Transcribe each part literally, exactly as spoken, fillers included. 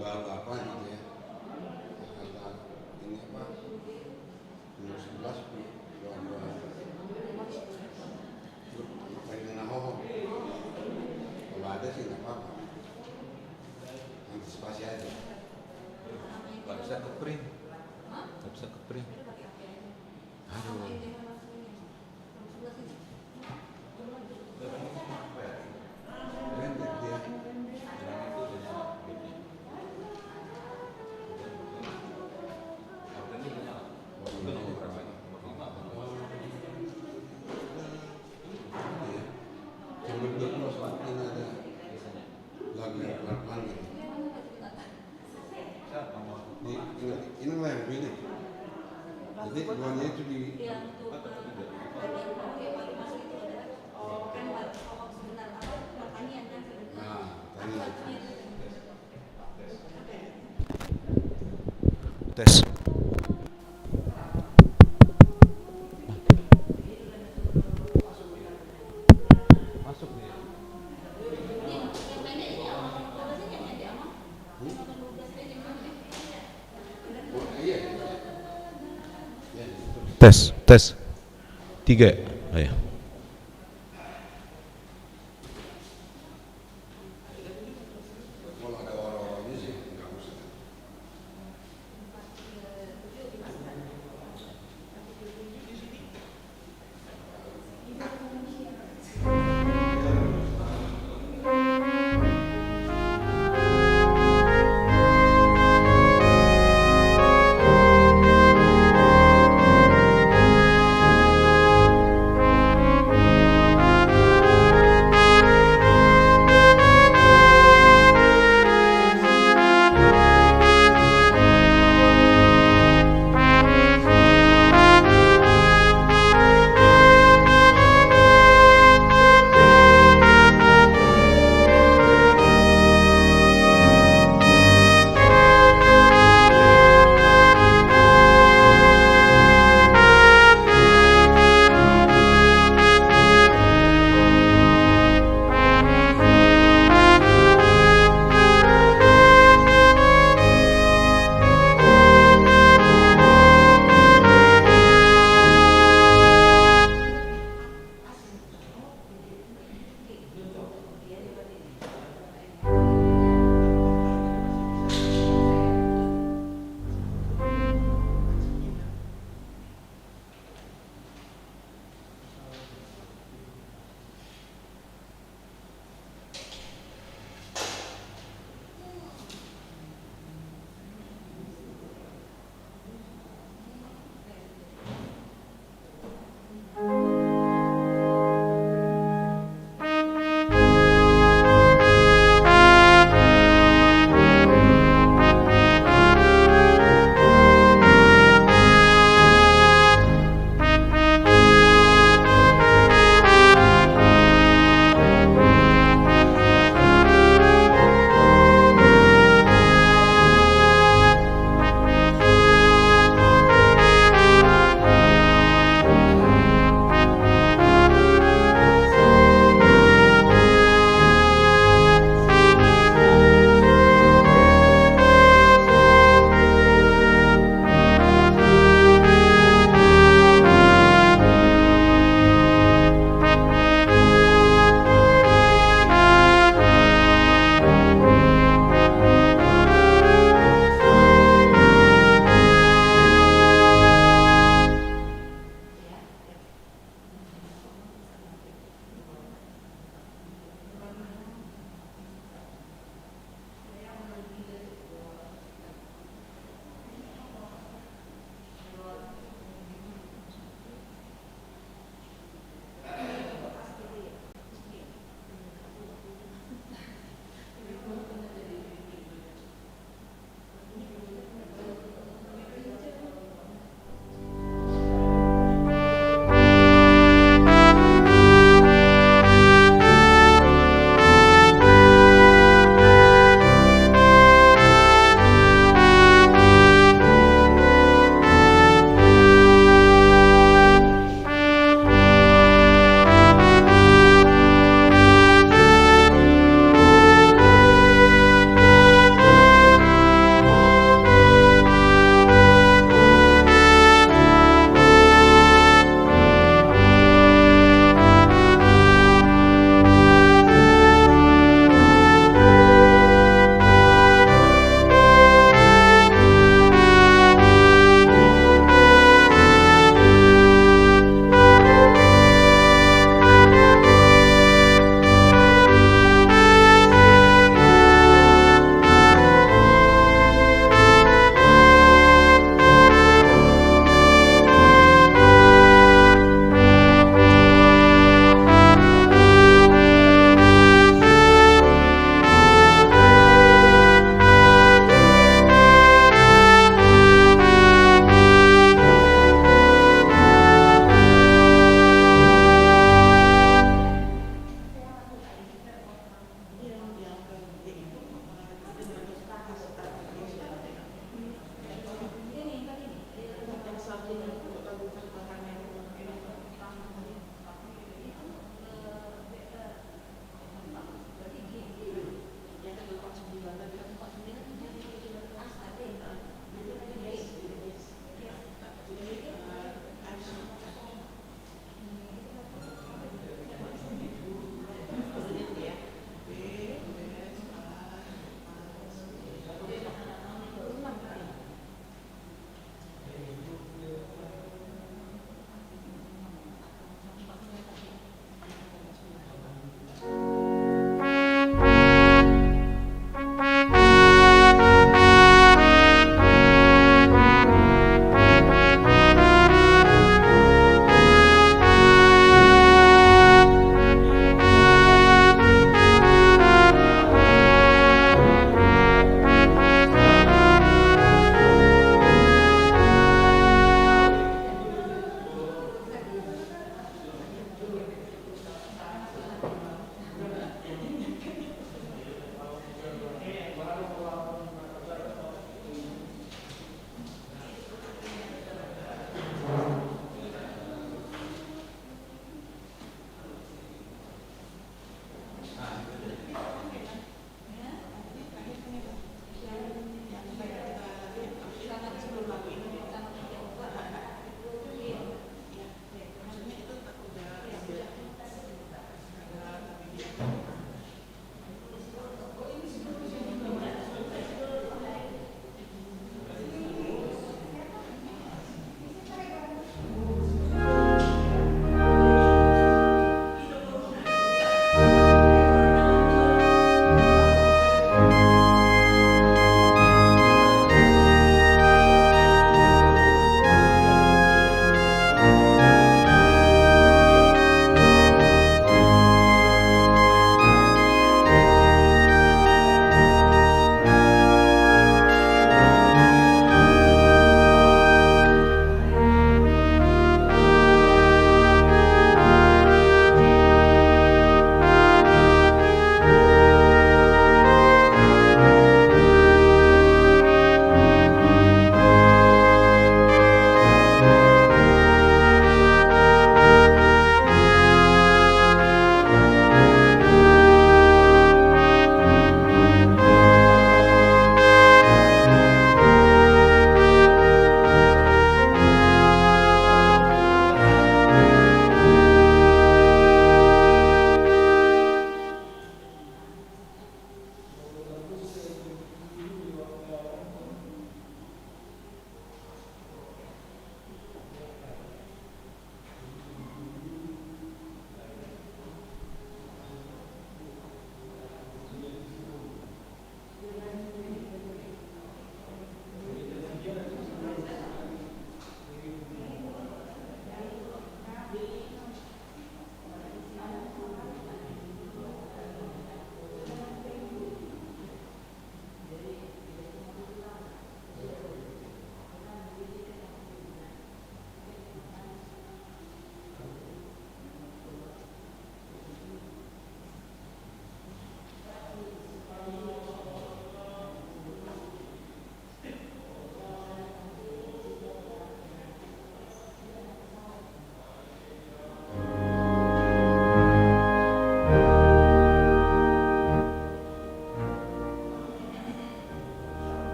Baru apa gitu ya? Tanggal ini apa? Tanggal sebelas, dua, dua. Paling nahoho. Kalau ada sih nggak apa-apa. Antisipasi aja. Nggak bisa ke print. Nggak bisa ke print. Aduh. Ini, ini, ini lah yang begini. Jadi keduanya itu di. Nah, tadi. Tes. Masuk nih. Tes, tes. Tiga. Oh, ya.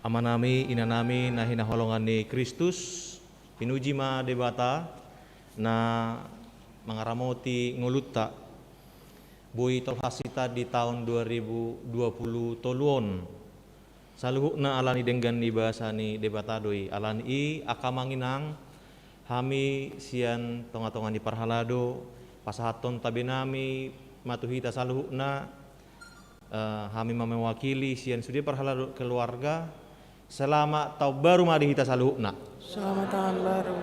Amanami, inanami na hinaholongan ni Kristus, pinuji ma Debata na mangaramoti ngolunta. Boi tolhas hita di taon dua ribu dua puluh tolu on. Saluhutna ala ni denggan ni basa ni Debata do i. Ala ni i, angka amang inang, hami sian tongatonga ni parhalado pasahathon tabenami ma tu hita saluhutna. Eh, hami ma mewakili sian sude parhalado keluarga. Selamat tahun baru ma di hita saluhutna. Selamat tahun baru.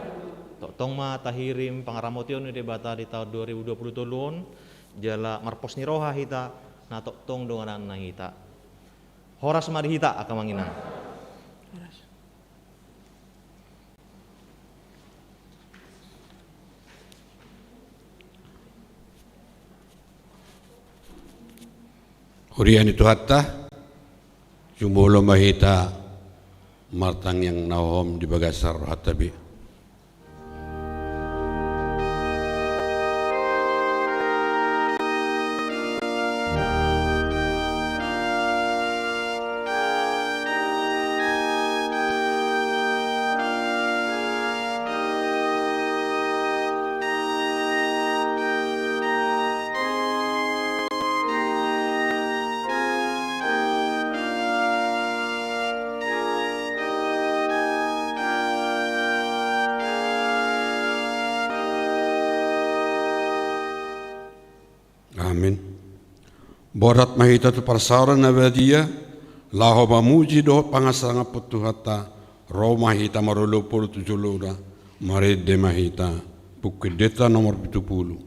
Tongtong ma tahirim pangaramotion ni Debata di taon dua ribu dua puluh tolu on, jala marpos ni roha hita, na tongtong dongananna hita. Horas ma di hita, angka amang inang. Horas. Huria ni Tuhanta, jumolo ma hita martangiang na hohom di bagasan rohanta be. Amin. Borhat ma hita tu parsaoran na badia, laho mamuji dohot pangasangaphon Tuhanta. Ro ma hita marolopolop tu jolona, marende ma hita. Pungkaendenta nomor pitu pulu.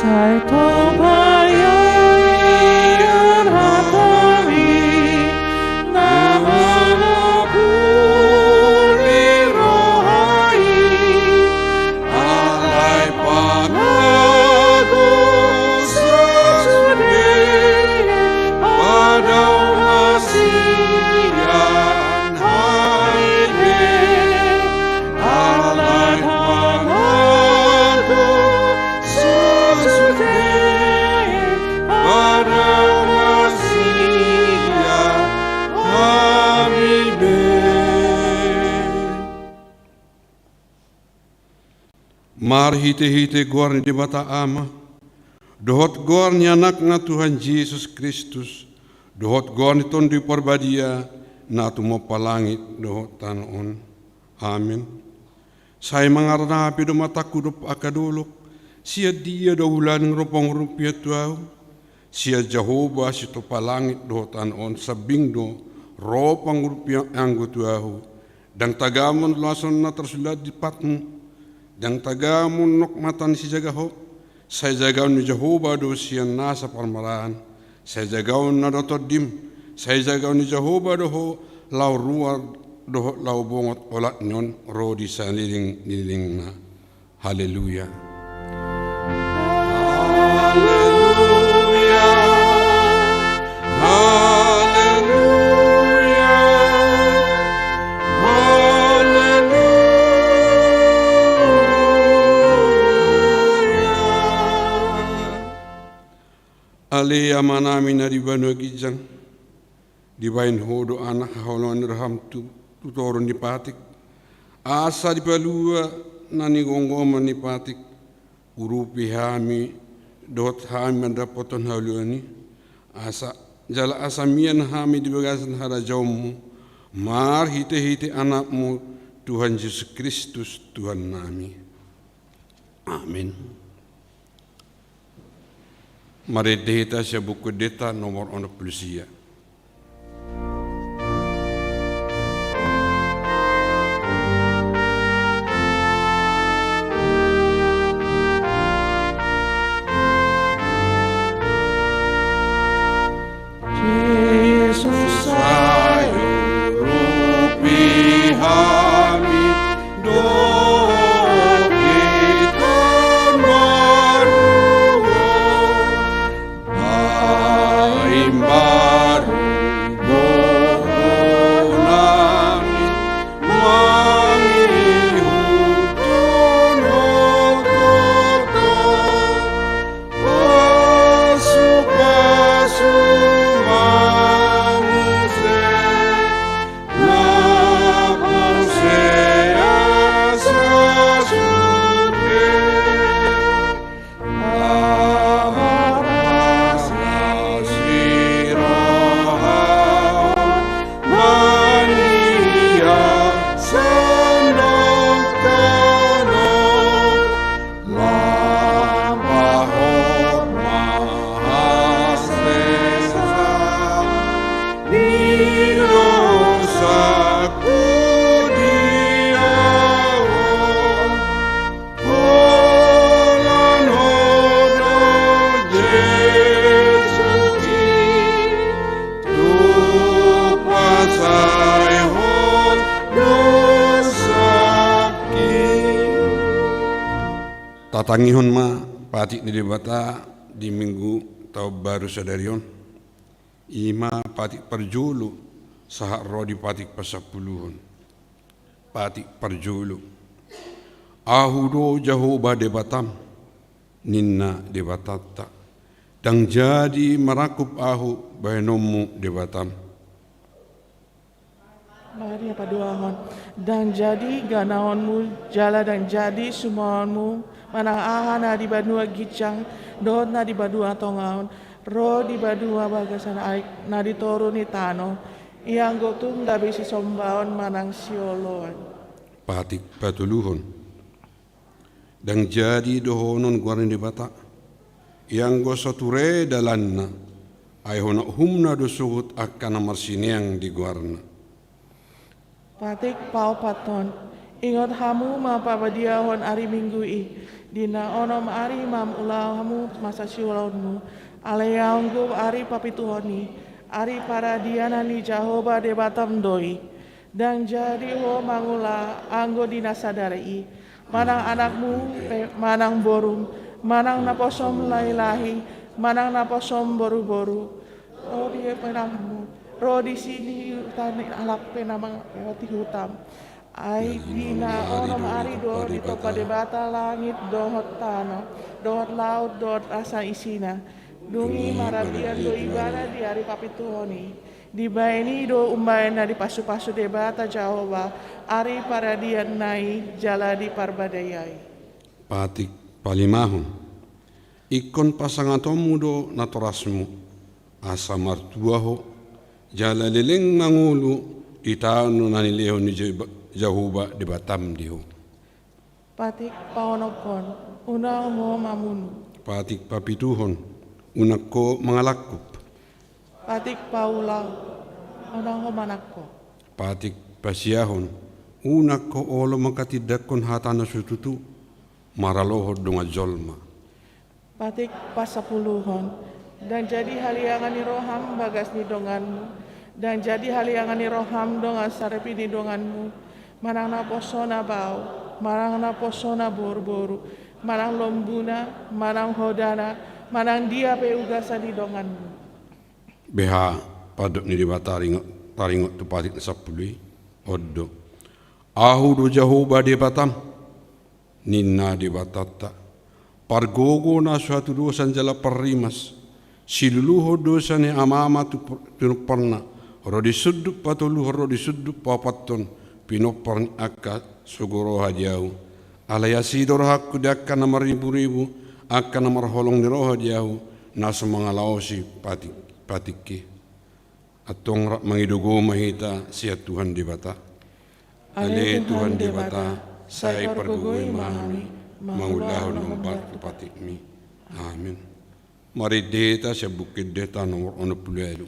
Sai topa ia hataMi na manopuli roha i, alai pangago sasude padao ma sian hami be. Alai pangago sasude padao ma sian hami be. Marhitehite goar ni Debata Ama, dohot goar ni AnakNa Tuhan Jesus Kristus, dohot goar ni Tondi Parbadia, na tumompa langit dohot tano on. Amen. Sai mangarnapi do matangku dompak angka dolok, sian dia do ulaning ro pangurupion tu ahu? Sian Jahowa sitompa langit dohot tano on, sambing do ro pangurupion anggo tu ahu. Ndang tagamon lason na tarsulat di patmu, ndang tagamon nok mata ni sijagaho, Sai jagaon ni Jahowa do sian nasa parmaraan, sai jagaon na do tondim, sai jagaon ni Jahowa do ho laho ruar dohot laho bongot olat ni on ro di saleleng ni lelengna. Haleluya. Haleluya. Haleluya. Haleluya. Ale Amanami na di banua ginjang, dibahen Ho do Anak haholongan ni roham tu, tu toru ni patik, asa dipalua na nigomgoman ni patik, urupi hami, dohot hami mandapothon haluaon i, asa, jala asa mian hami di bagasan harajaonmu, marhitehite Anakmu, Tuhan Jesus Kristus, Tuhannami. Amin. Marende hita sian Buku Endenta nomor onom pulu sia. Jesus, sai urupi hami, dohot hita marua, imbaru gogo nami mangihuthon hotata. Pasupasu ma muse na porsea sasude. Aha rasa ni roham manuia sandok tano. Lambahon ma hasesaan ni dosangku di Ho. Holan Ho do Jesus i, tung pasaehon dosangki. Tatangihon ma patik ni Debata di Minggu Taon Baru sadari on. I ma patik parjolo sahat ro di patik pasampuluhon. Patik parjolo. Ahu do Jahowa Debatam, ninna Debatanta. Ndang jadi marangkup ahu bahenonmu Debatam. Mari paduahon. Ndang jadi ganaonmu, jala ndang jadi sumaonmu, manang aha na di banua ginjang, dohot na di banua tonga on, ro di banua bagasan aek, na di toru ni tano, ianggo tung gabe sisombaon manang sioloan. Patik patoluhon. Ndang jadi dohonon goar ni Debata, ianggo so ture dalanna, ai honok humna do sohot angka na marsineang di goarna. Patik paopathon. Ingot hamu ma pabadiahon ari Minggu i, di na onom ari ma ulaon hamu masa siulaonmu, alai anggo ari papituhon i, ari paradianan ni Jahowa Debatam do i. Ndang jadi ho mangula anggo di na sadari i, manang anakmu pe, manang borum, manang naposom lahilahi, manang naposom boruboru, ro di penahmu, ro di sini huta ni halak pe na mangkehoti hutam. Ai di na onom ari do ditompa Debata langit dohot tano, dohot laut dohot na saisina. Dung i maradian do ibana di ari papituhon i. Dibaen i do umbaen na dipasupasu Debata Jahowa ari paradianna i jala di parbadaian i. Patik palimahon. Ingkon pasangatonmu do natorasmu, asa martua ho, jala leleng mangolu di tano na nilehon ni Je-, Jahowa Debatam di ho. Patik paonomhon, unang ho mamunu. Patik papituhon, unang ho mangalangkup. Patik paulahon, unang ho manangko. Patik pasiahon, unang ho olo manghatindanghon hata na so tutu maralohon dongan jolma. Patik pasapuluhon. Ndang jadi haliangan ni roham bagas ni donganmu, ndang jadi haliangan ni roham dongan saripe ni donganmu, manang naposona bao, manang naposona boruboru, manang lombuna, manang hodana, manang dia pe ugasan ni donganmu. Beha pandok ni Debata taringot, taringot tu patik na sampulu i, on do: Ahu do Jahowa Debatam, ninna Debatanta, pargogo na so hatudosan jala parrimas, siluluhon dosa ni amama tu, tu pinomparna, ro di sundut patoluhon ro di sundut paopathon pinompar ni angka so goroha di ahu. Alai asi do rohangku di angka na marriburibu, angka na marholong ni roha di ahu, na so mangalaosi patik, patik i. Antong rap mangido gogo ma hita sian Tuhan Debata. Ale Tuhan Debata, sai pargogoi ma hami mangulahon na hombar tu patikmi. Amen. Marende hita sian Buku Ende ta nomor onom pulu ualu.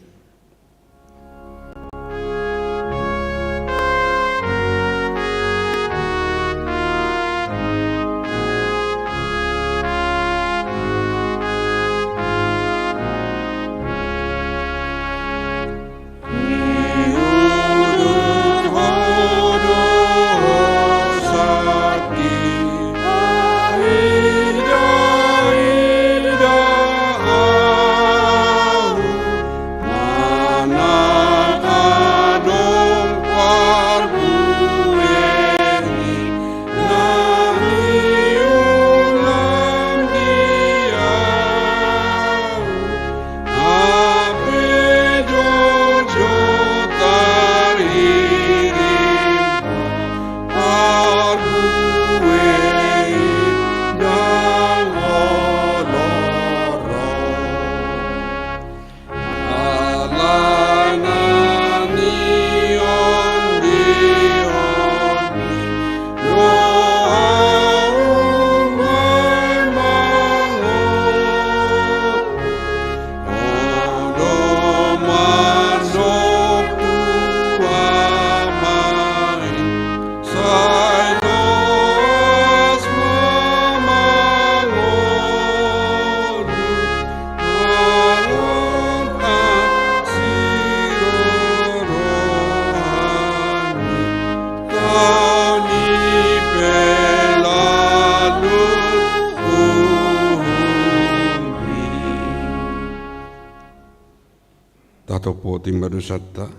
Tatopoti ma dosanta,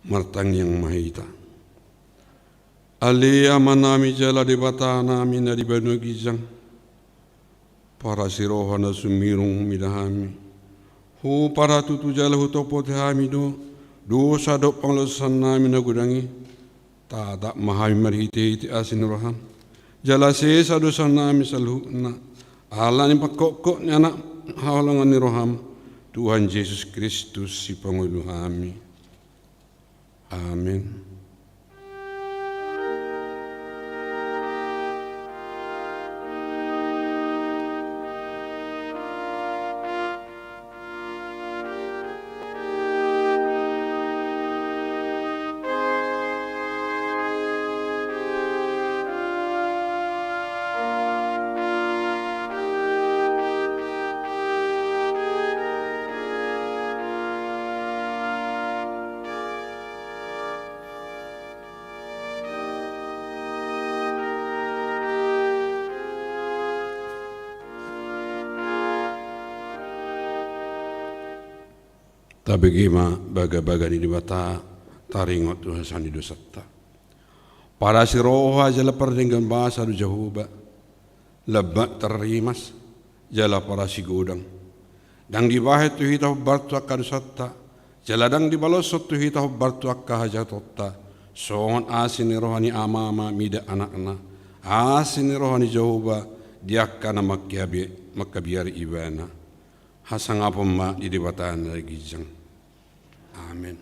martangiang ma hita. Ale Amanami jala Debatanami na di banua ginjang, parasi roha na sumirung mida hami. Hupartutu jala hutopoti hami do dosa dohot pangalaosannami na godang i. Tatap ma hami marhitehite asi ni roham, jala sesa dosanami saluhutna, ala ni pangkophop ni Anak haholongan ni roham, Tuhan Jesus Kristus Sipangolu nami. Amen. Tabege ma bagabaga ni Debata, taringot tu hasesaan ni dosanta. Parasi roha jala pardenggan basa do Jahowa, lambat tarrimas, jala parasi godang. Ndang dibahen tu hita hombar tu angka dosanta, jala ndang dibaloshon tu hita hombar tu angka hajahatonta, songon asi ni roha ni Amama mida Anakna, asi ni roha ni Jahowa di angka na mangkabi-, mangkabiari Ibana. Hasangapon ma di Debata na ginjang. Amen.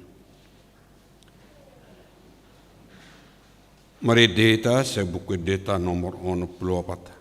Marende hita sian Buku Ende ta nomor onom pulu opat.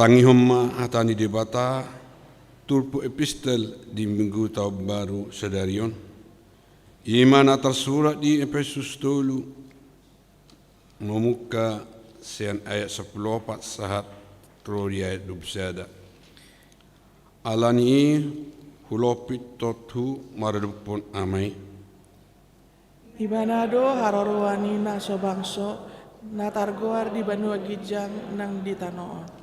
Tangihon ma hata ni Debata, turpuk epistel di Minggu Taon Baru sadari on. I ma na tarsurat di Epesus tolu, mamungka sian ayat sampulu opat sahat ro di ayat dua pulu sada. Ala ni i hulompit tothu maradophon Ama i. Ibana do haroroan ni na so bangso, na targoar di banua ginjang nang di tano on.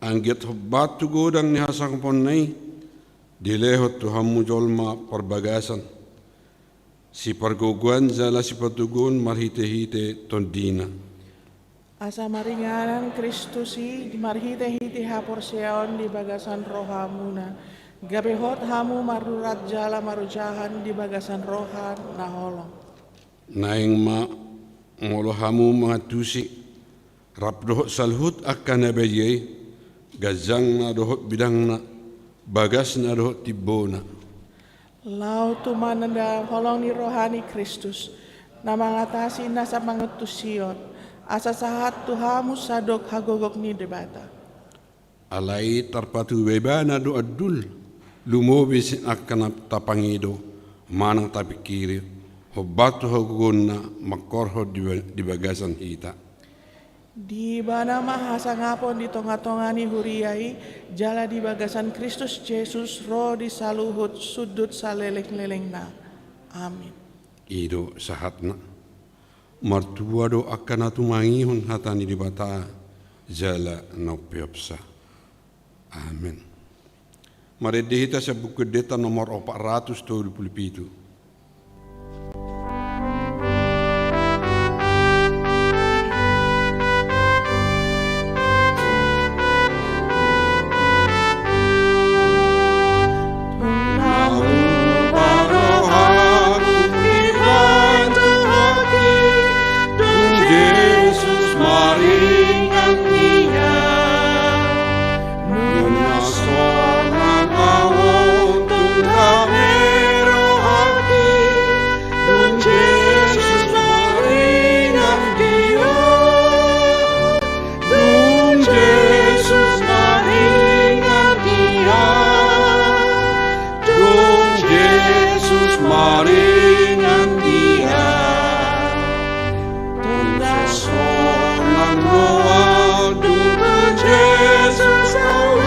Anggiat hombar tu godang ni hasangaponna i, dilehon tu hamu jolma parbagasan, sipargogoan jala sipatoguon marhitehite Tondina. Asa maringanan Kristus i marhitehite haporseaon di bagasan rohamuna, gabe hot hamu marurat jala marojahan di bagasan roha na holong. Naeng ma molo hamu mangantusi, rap dohot saluhut angka na badia i, ganjangna dohot bidangna, bagasna dohot timbona. Laho tumanda holong ni roha ni Kristus, na mangatasi nasa pangantusion, asa sahat tu hamu sadok hagogok ni Debata. Alai tarpatupa ibana do andul, lumobi sian angka na tapangido, manang tapingkiri, hombar tu hagogoonna mangkorhon di ba-, di bagasan hita. Di ibana ma hasangapon di tongatonga ni huria i, jala di bagasan Kristus Jesus ro di saluhut sundut salelenglelengna. Amin. I do sahatna. Martua do angka na tumangihon hata ni Debata, jala na umpeopsa. Amin. Marende hita sian Buku Endenta nomor opat ratus tolu pulu pitu. Dung Jesus maringan dia, dung Jesus maringan dia. Tongtong sonang do ahu dung tu Jesus ahu.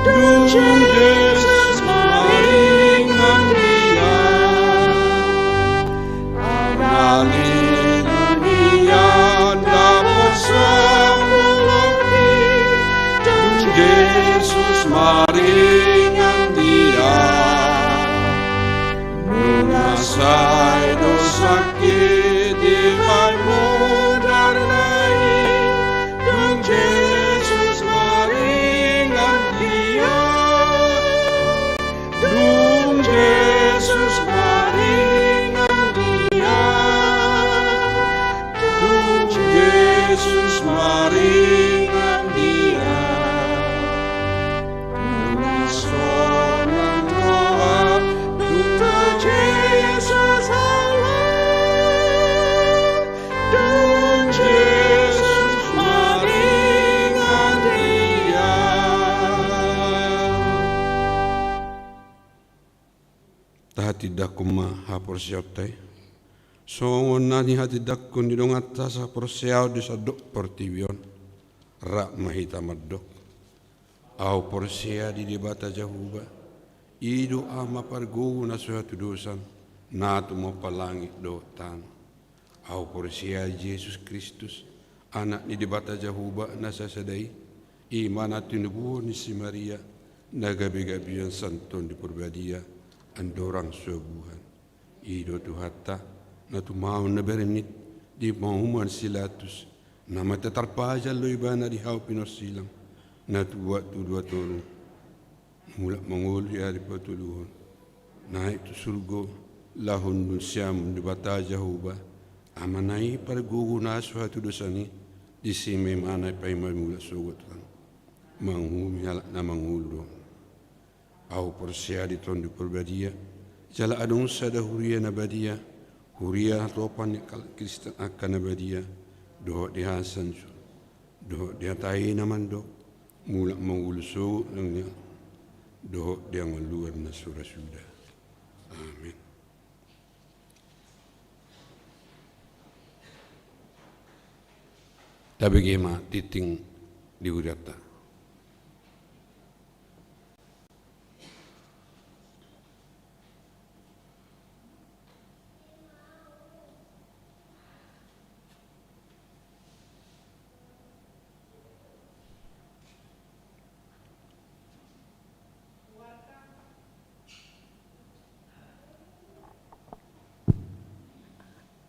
Dung Jesus maringan dia. Haleluya, dapot sapuloki, dung Jesus maringan dia. Nunga sai do sangkit di bahen mudarna i, dung Jesus maringan dia. Dung Jesus maringan dia. Dung Jesus maringan dia. Nunga sonang do ahu dung tu Jesus ahu. Dung Jesus maringan dia. Tahatindangkon ma haporseaonta i. Songon na nihatindangkon ni donganta sahaporseaon di sandok portibi on, rap ma hita mandok. Ahu porsea di Debata Jahowa, i do Ama pargogo na so hatudosan, na tumompa langit dohot tano. Ahu porsea di Jesus Kristus, Anak ni Debata Jahowa na sasada i, i ma na tinubuhon ni si Maria, na gabegabean sian Tondi Parbadia, andorang so buhan. I do Tuhanta, na tumao na bernit di panguhuman si Pilatus, na mate tarpajal do ibana di hau pinorsilang, na tuat tu dua toru, mulak mangolu di ari patoluhon, naek tu surgo, laho hundul siamun Debata Jahowa, Amana i pargogo na so hatudosan i, disi ma ibana paima mulak sogot tu tano, manguhumi halak na mangolu dohot. Ahu porsea di Tondi Parbadia, jala adong sada huria na badia, huria hatopan ni halak Kristen angka na badia, dohot di hasanju. Dohot di hata i na mandok, mulak ma ulos sogot nang nian, dohot di hangoluan na sura suda. Amen. Tabege ma tingting di hurianta.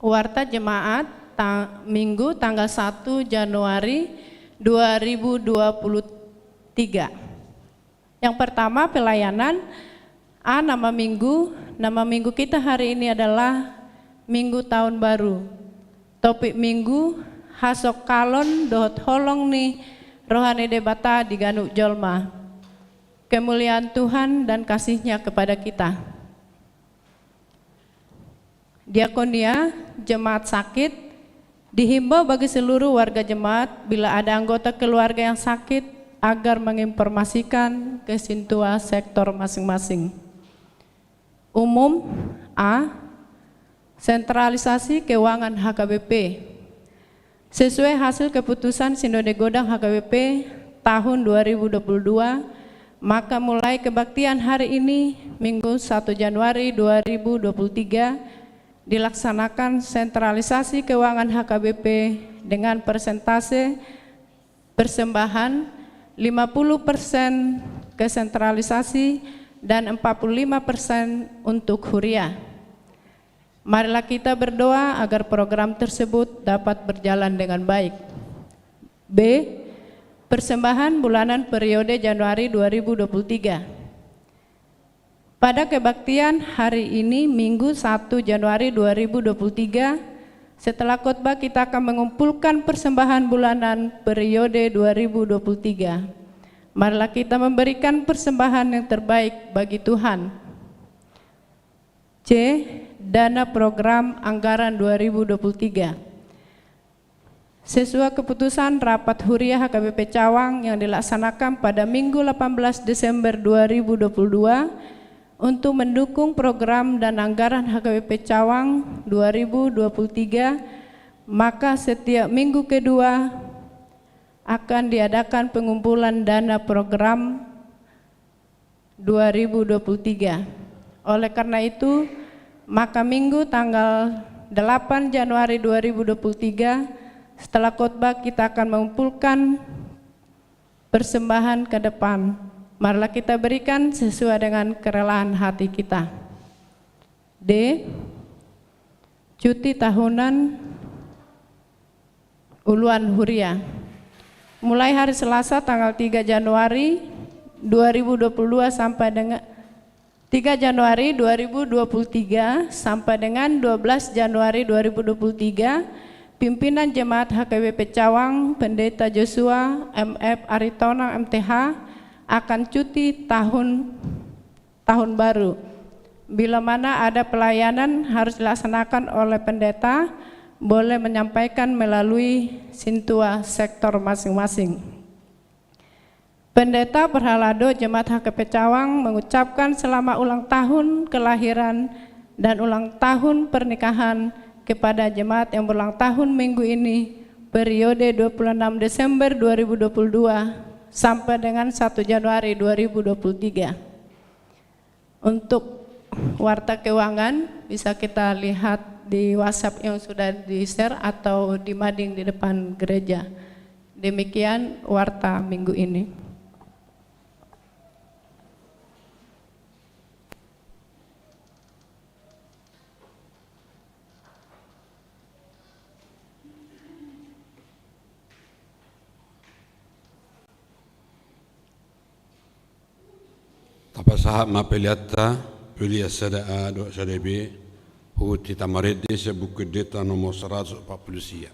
Warta Jemaat, ta-, Minggu tanggal satu Januari dua ribu dua puluh tiga. Yang pertama, pelayanan. A, nama minggu. Nama minggu kita hari ini adalah Minggu Tahun Baru. Topik minggu, hasongkalon dohot holong ni roha ni Debata di ganup jolma. Kemuliaan Tuhan dan kasih-Nya kepada kita. Diakonia, jemaat sakit, dihimbau bagi seluruh warga jemaat bila ada anggota keluarga yang sakit agar menginformasikan ke sintua sektor masing-masing. Umum, A, sentralisasi keuangan H K B P. Sesuai hasil keputusan Sinode Godang H K B P tahun dua ribu dua puluh dua, maka mulai kebaktian hari ini, Minggu satu Januari dua ribu dua puluh tiga, dilaksanakan sentralisasi keuangan H K B P dengan persentase persembahan lima puluh persen ke sentralisasi dan empat puluh lima persen untuk huria. Marilah kita berdoa agar program tersebut dapat berjalan dengan baik. B, persembahan bulanan periode Januari dua ribu dua puluh tiga. Pada kebaktian hari ini, Minggu satu Januari dua ribu dua puluh tiga, setelah khotbah kita akan mengumpulkan persembahan bulanan periode dua ribu dua puluh tiga. Marilah kita memberikan persembahan yang terbaik bagi Tuhan. C, dana program anggaran dua ribu dua puluh tiga. Sesuai keputusan rapat huria H K B P Cawang yang dilaksanakan pada Minggu delapan belas Desember dua ribu dua puluh dua untuk mendukung program dan anggaran H K B P Cawang dua ribu dua puluh tiga, maka setiap minggu kedua akan diadakan pengumpulan dana program dua ribu dua puluh tiga. Oleh karena itu, maka Minggu tanggal delapan Januari dua ribu dua puluh tiga, setelah khotbah, kita akan mengumpulkan persembahan ke depan. Marilah kita berikan sesuai dengan kerelaan hati kita. D, cuti tahunan uluan huria. Mulai hari Selasa tanggal tiga Januari dua ribu dua puluh dua sampai dengan, tiga Januari dua ribu dua puluh tiga sampai dengan dua belas Januari dua ribu dua puluh tiga, pimpinan Jemaat H K B P Cawang, Pendeta Joshua, M F Aritonang, M T H, akan cuti tahun tahun baru. Bila mana ada pelayanan harus dilaksanakan oleh pendeta, boleh menyampaikan melalui sintua sektor masing-masing. Pendeta Perhalado Jemaat H K B P Cawang mengucapkan selamat ulang tahun kelahiran dan ulang tahun pernikahan kepada jemaat yang berulang tahun minggu ini, periode dua puluh enam Desember dua ribu dua puluh dua sampai dengan satu Januari dua ribu dua puluh tiga. Untuk warta keuangan bisa kita lihat di WhatsApp yang sudah di-share atau di mading di depan gereja. Demikian warta minggu ini. Tapasahat ma peleanta, pelean sada A dohot sada B, huhut hita marende sian Buku Endenta nomor saratus opat pulu sia.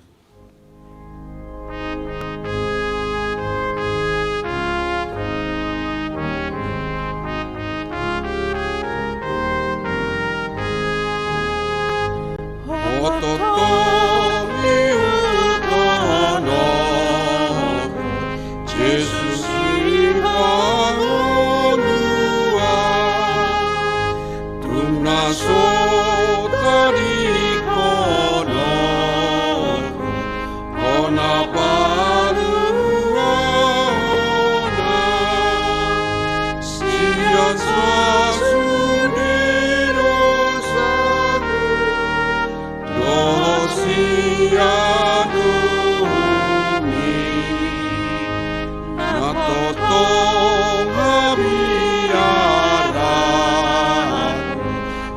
Dung na so tadingkonon hona paluaonna sian sasudi dosangku dohot sian uhummi, na tongtong habiaranku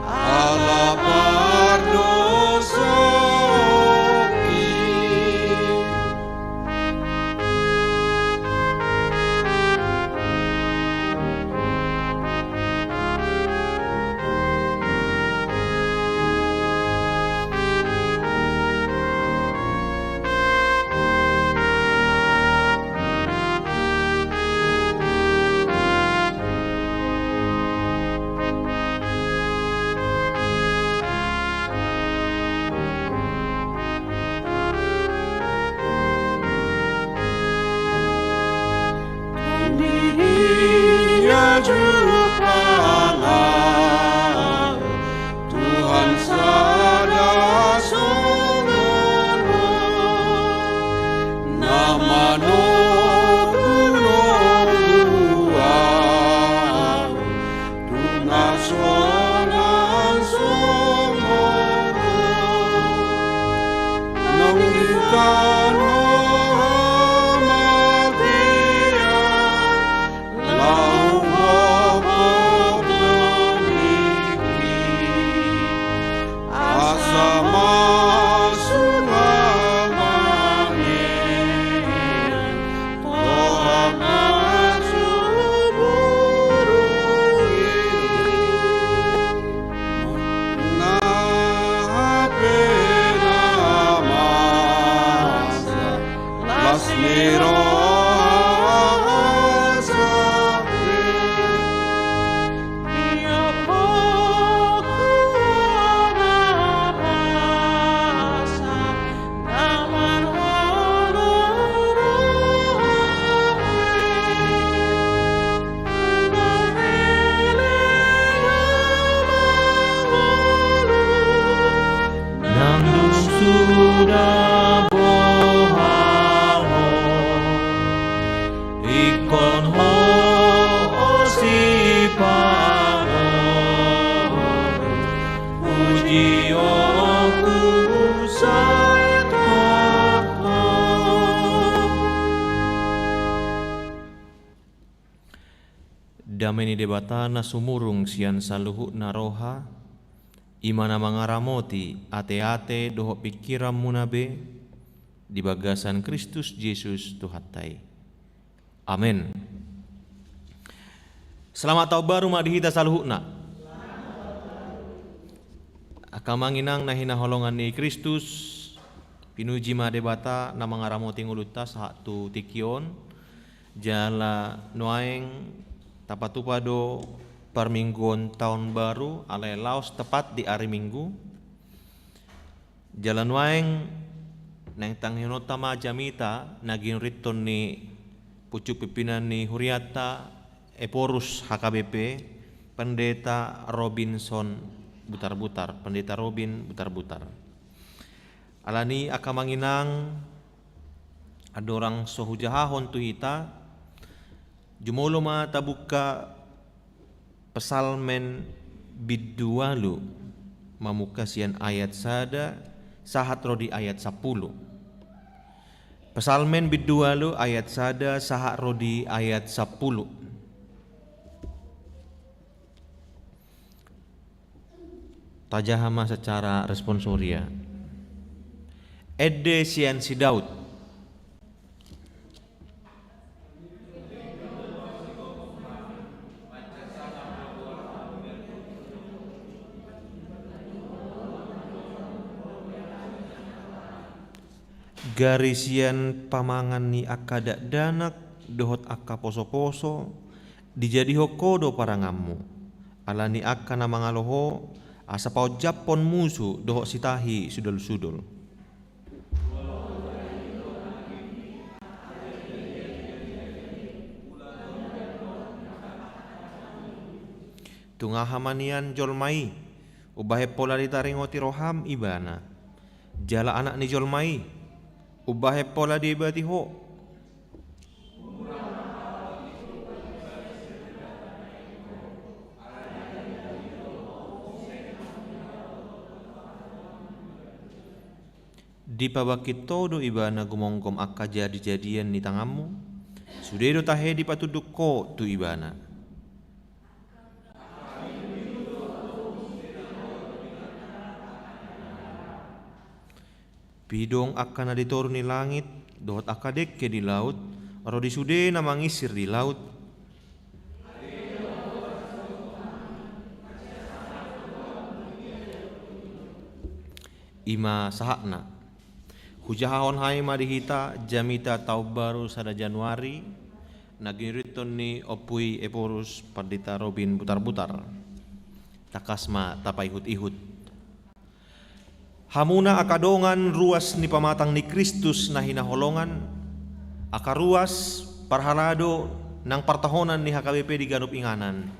ala pardosaonki. Tuhan sada songon Ho, na manogu-nogu ahu, dung na sonang songon Ho. Naung ditahan Ho hamatean, laho manggohi tingki, asa masuk hamanean, tohap na sumurung i. Nunga hape na masa las ni roha hasape. Tiop ho hona basa, na marholo roha. Nang dung suda boha ho, ingkon ho sipangohi, pujionku sai tongtong. Dame ni Debata na sumurung sian saluhutna roha, i ma na mangaramoti ateate dohot pingkiranmuna be di bagasan Kristus Jesus Tuhanta i. Amen. Selamat Taon Baru ma di hita saluhutna. Angka amang inang na hinaholongan ni Kristus, pinuji ma Debata na mangaramoti ngolunta sahat tu tingki on. Jala nuaeng tapatupa do parmingguon taon baru, alai laos tepat di ari Minggu. Jala nuaeng naeng tangihononta ma jamita na ginurinhon ni pucuk pimpinan ni hurianta, Ephorus H K B P, Pendeta Robinson Butarbutar, Pendeta Robin Butarbutar. Alani i angka amang inang, andorang so hujahahon tu hita, jumolo ma tabuka Psalmen bindu ualu, mamungka sian ayat sada sahat ro di ayat sampulu. Psalmen bindu ualu ayat sada sahat ro di ayat sampulu. Tajaha ma secara responsoria. Ende sian si Daud. Gari sian pamangan ni angka dakdanak dohot angka posoposo, dijadihon Ho do paranganmu, alani angka na mangalo Ho, asa paonjaphon musu dohot sitahi sudolusudol. Tung aha ma nian jolma i, umbahen pola ditaringoti roham ibana? Jala anak ni jolma i, umbahen pola diebati ho? Dipabangkit ho do ibana gumomgom angka jadijadian ni tanganmu? Sude do tahe dipatunduk ho tu ibana. Pidong angka na di toru ni langit dohot angka dengke di laut, ro di sude na mangisir di laut. I ma sahatna. Hujahahon hami ma di hita jamita taon baru sada Januari, na ginurithon ni Ompu i Ephorus Pandita Robin Butarbutar. Tangkas ma tapaihutihut. Hamuna angka dongan ruas ni pamatang ni Kristus na hinaholongan, angka ruas parhalado nang partahonan ni H K B P di ganup inganan.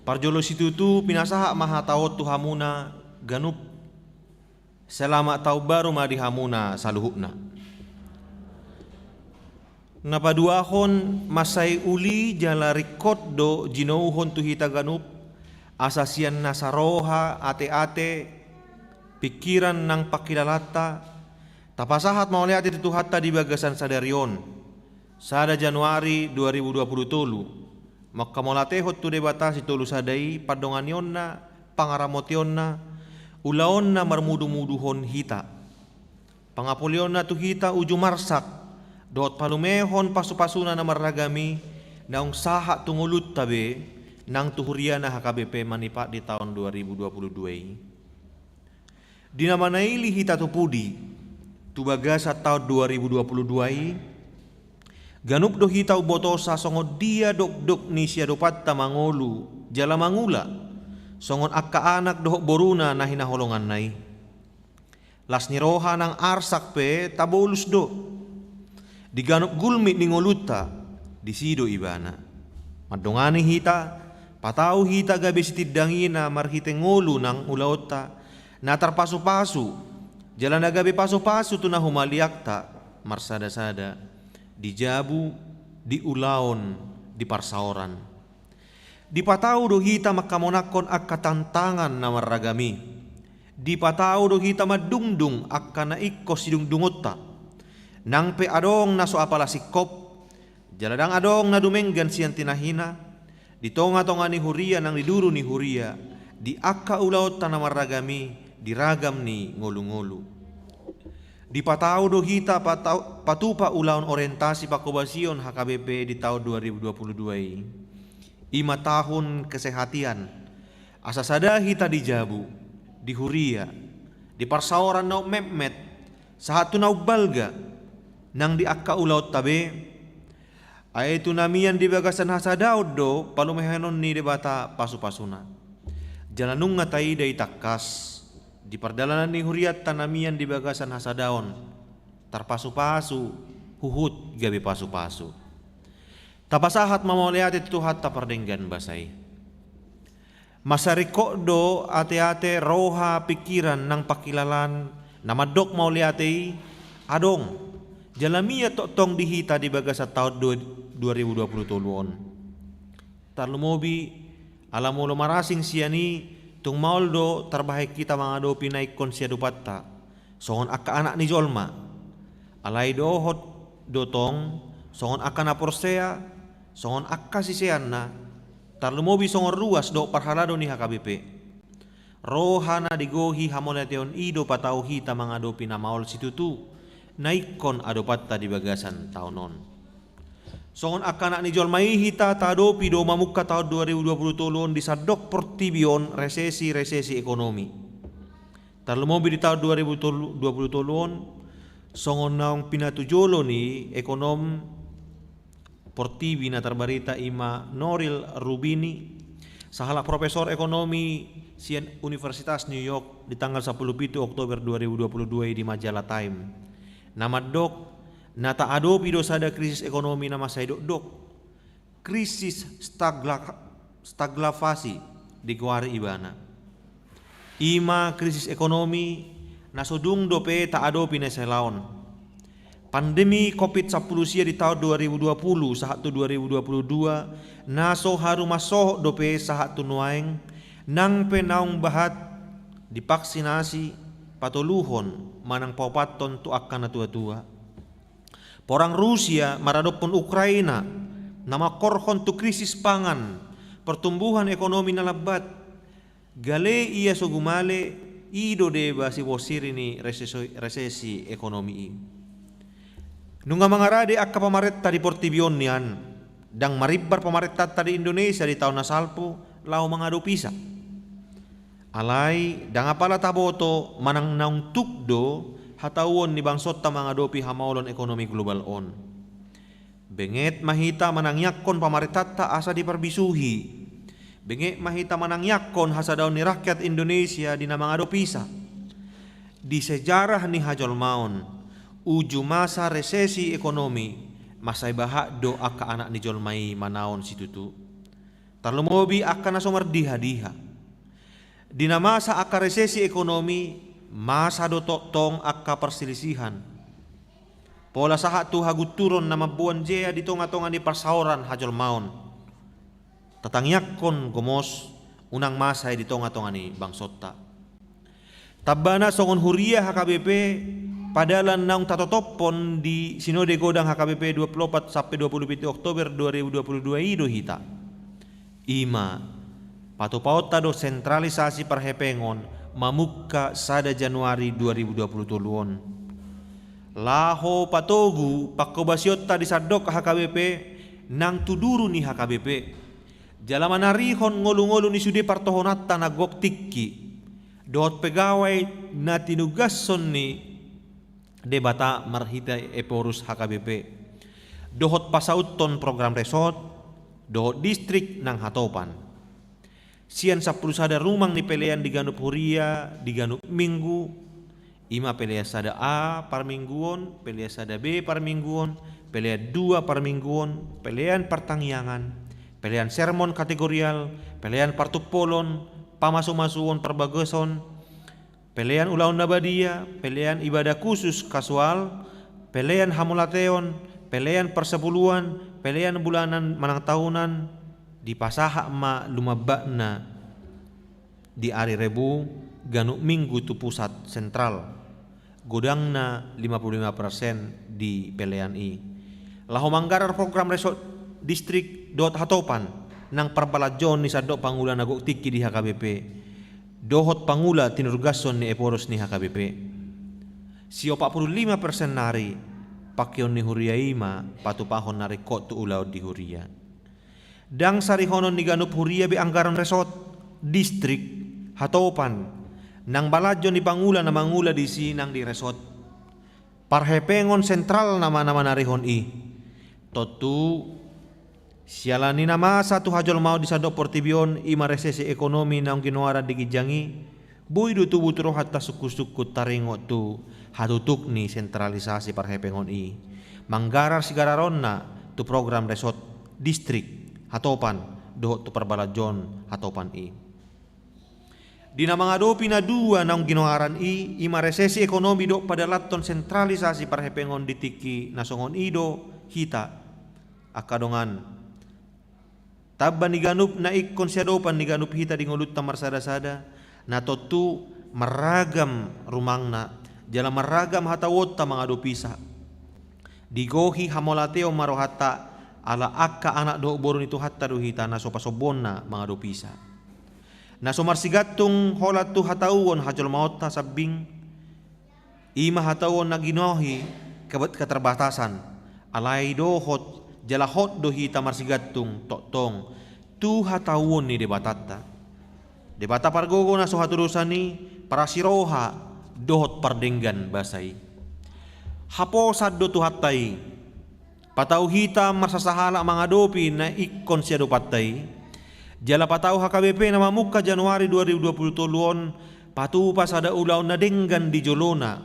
Parjolo situtu pinasahat ma hata on tu hamuna ganup. Selamat taon baru ma di hamuna saluhutna. Na paduahon, mansai uli jala ringkot do jinouhon tu hita ganup, asa sian nasa roha, ateate, pingkiran nang pangkilalanta, tapasahat mauliate tu Tuhanta di bagasan sadari on. Sada Januari dua ribu dua puluh tolu, manghamauliatehon tu Debata Sitolusada i pandonganionna, pangaramotionna, ulaonna marmudumuduhon hita. Pangapolionna tu hita uju marsak, dohot palumehon pasupasuna na marragam i, naung sahat tu ngolunta be, nang tu huriana H K B P manipat di taon dua ribu dua puluh dua i. Di na manaili hita tu pudi, tu bagasan taon dua ribu dua puluh dua i, ganup do hita umbotosa songon dia dokdok ni siadopanta mangolu, jala mangula, songon angka anak dohot boruna na hinaholonganna i. Las ni roha nang arsak pe tabolus do. Di ganup gulmit ni ngolunta, disi do ibana. Mandongani hita, patau hita gabe sitindangina marhite ngolu nang ulaonta, na tarpasupasu, jala na gabe pasupasu tu na humaliangta, marsadasada, di jabu, di ulaon, di parsaoran. Dipatau do hita manghamonangkon angka tantangan na marragam i. Dipatau do hita mandungdung angka na ingkon sidungdungonta. Nang pe adong na so apala singkop, jala ndang adong na dumenggan sian tinahina, di tongatonga ni huria nang di duru ni huria, di angka ulaonta na marragam i, di ragam ni ngolungolu. Dipatau do hita patau-, patupa ulaon orientasi pangkobasion H K B P di taon dua ribu dua puluh dua i. I ma tahun kesehatian. Asa sada hita di jabu, di huria, di parsaoran na ummetmet, sahat tu na umbalga, nang di angka ulaonta be. Ai tu na mian di bagasan hasadaon do palumehonon ni Debata pasupasuna. Jala nunga taida i tangkas, di pardalanan ni hurianta na mian di bagasan hasadaon, tarpasupasu, huhut gabe pasupasu. Tapasahat ma mauliate tu Tuhanta pardenggan basa i. Mansai ringkot do ateate, roha, pingkiran nang pangkilalaan na mandok mauliate i adong, jala mian tongtong di hita di bagasan taon dua, dua ribu dua puluh tolu on. Tarlumobi, ala molo marasing sian i, tung maol do tarbahen hita mangadopi na ingkon siadopanta, songon angka anak ni jolma. Alai dohot do tong, songon angka na porsea, songon angka siseanna, tarlumobi songon ruas dohot parhalado ni H K B P. Roha na digohi hamauliateon i do patau hita mangadopi na maol situtu, na ingkon adopanta di bagasan taon on. Songon angka anak ni jolma i hita taadopi do mamungka taon dua ribu dua puluh tolu on di sandok portibi on resesi-resesi ekonomi. Tarlumobi di taon dua ribu dua puluh tolu on, songon naung pinatujolo ni ekonom portibi na tarbarita i ma Noril Rubini, sahalak profesor ekonomi sian Universitas New York di tanggal sampulu pitu Oktober dua ribu dua puluh dua i di majalah Time. Na mandok, na taadopi do sada krisis ekonomi na mansai dokdok. Krisis stagla-, stagflasi, digoari ibana. I ma krisis ekonomi na so dung dope taadopi na selaon. Pandemi covid sampulu sia di taon dua ribu dua puluh sahat tu dua ribu dua puluh dua, na so haru mansohot dope sahat tu nuaeng, nang pe naung bahat divaksinasi, patoluhon manang paopathon tu angka na tua-tua. Porang Rusia maradophon Ukraina, na mangkorhon tu krisis pangan, pertumbuhan ekonomi na lambat, gale ia so gumale, i do deba sibonsiri ni resesi, resesi ekonomi i. Nunga mangarade angka pamarenta di portibi on nian, ndang marimbar pamarentanta di Indonesia di taon na salpu laho mangadopisa. Alai ndang apala taboto manang naung tuk do hatauon ni bangsonta mangadopi hamaolon ekonomi global on. Benget ma hita manangiangkon pamarentanta asa diparbisuhi. Benget ma hita manangiangkon hasadaon ni rakyat Indonesia di na mangadopisa. Di sejarah ni hajolmaon, uju masa resesi ekonomi, mansai bahat do angka anak ni jolma i manaon situtu. Tarlumobi angka na so mardiha-diha. Di na masa angka resesi ekonomi, masa do tongtong angka parsilisihan. Pola sahat tu hagunturon na mamboan jea di tonga-tonga ni parsaoran hajolmaon. Tatangiangkon gomos, unang masa i di tonga-tonga ni bangsonta. Tambana songon huria H K B P, padalan naung tatotophon di Sinode Godang H K B P dua puluh opat sampe dua puluh pitu Oktober dua ribu dua puluh dua i do hita. I ma, patupaonta do sentralisasi parhepengon mamungka sada Januari dua ribu dua puluh tolu on. Laho patogu pangkobasionta di sandok H K B P nang tu duru ni H K B P. Jala manarihon ngolu-ngolu ni sude partohonanta na gok tingki, dohot pegawai na tinugashon ni Debata marhite Ephorus H K B P, dohot pasauthon program resort, dohot distrik nang hatopan. Sian sampulu sada rumang ni pelean di ganup huria, di ganup minggu, i ma pelean sada A parmingguon, pelean sada B parmingguon, pelean dua parmingguon, pelean partangiangan, pelean sermon kategorial, pelean partumpolon, pamasu-masuon parbagason, pelean ulaon na badia, pelean ibadah khusus kasual, pelean hamauliateon, pelean parsapuluan, pelean bulanan manang tahunan, dipasahat ma lumambakna di ari Rebu ganup minggu tu pusat sentral, godangna lima puluh lima persen di pelean i. Laho manggarar program resort distrik dohot hatopan nang parbalanjoon ni sandok pangula na gok tingki di H K B P, dohot pangula tinurgashon ni Ephorus ni H K B P. Siopat puluh lima persen nari pangkeon ni huria i ma patupahon na ringkot tu ulaon di huria. Ndang sarihonon ni ganup huria be anggaran resort, distrik, hatopan, nang balanjo ni pangula na mangula disi nang di resort. Parhepengon sentral nama na manarihon i. Tontu, siala ni na masa tu hajolmaon di sandok portibi on, i ma resesi ekonomi naung ginoaran di ginjang i, boi do tubu tu rohanta sungkun-sungkun taringot tu hatutuk ni sentralisasi parhepengon i. Manggarar sigararonna tu program resort distrik hatopan dohot tu parbalanjoon hatopan i. Di na mangadopi na dua naung ginoaran i, i ma resesi ekonomi dohot padalanhon sentralisasi parhepengon di tingki na songon i do hita, angka dongan. Tamba ni ganup na ingkon siadopan ni ganup hita di ngolunta marsada-sada, na tontu marragam rumangna, jala marragam hatauonta mangadopisa. Digohi hamauliateon ma rohanta, ala angka anak dohot boru ni Tuhanta do hita na so pasombuonna mangadopisa. Na so marsigantung holan tu hatauon hajolmaonta sambing, i ma hatauon na ginohi kebat-, keterbatasan, alai dohot jala hot do hita marsigantung tongtong tu hatauon ni Debatanta. Debata pargogo na so hatudosan i, parasiroha dohot pardenggan basa i. Haposan do Tuhanta i. Patau hita marsasahalak mangadopi na ingkon siadopanta i. Jala patau H K B P na mamungka Januari dua ribu dua puluh tolu on patupa sada ulaon na denggan di jolona,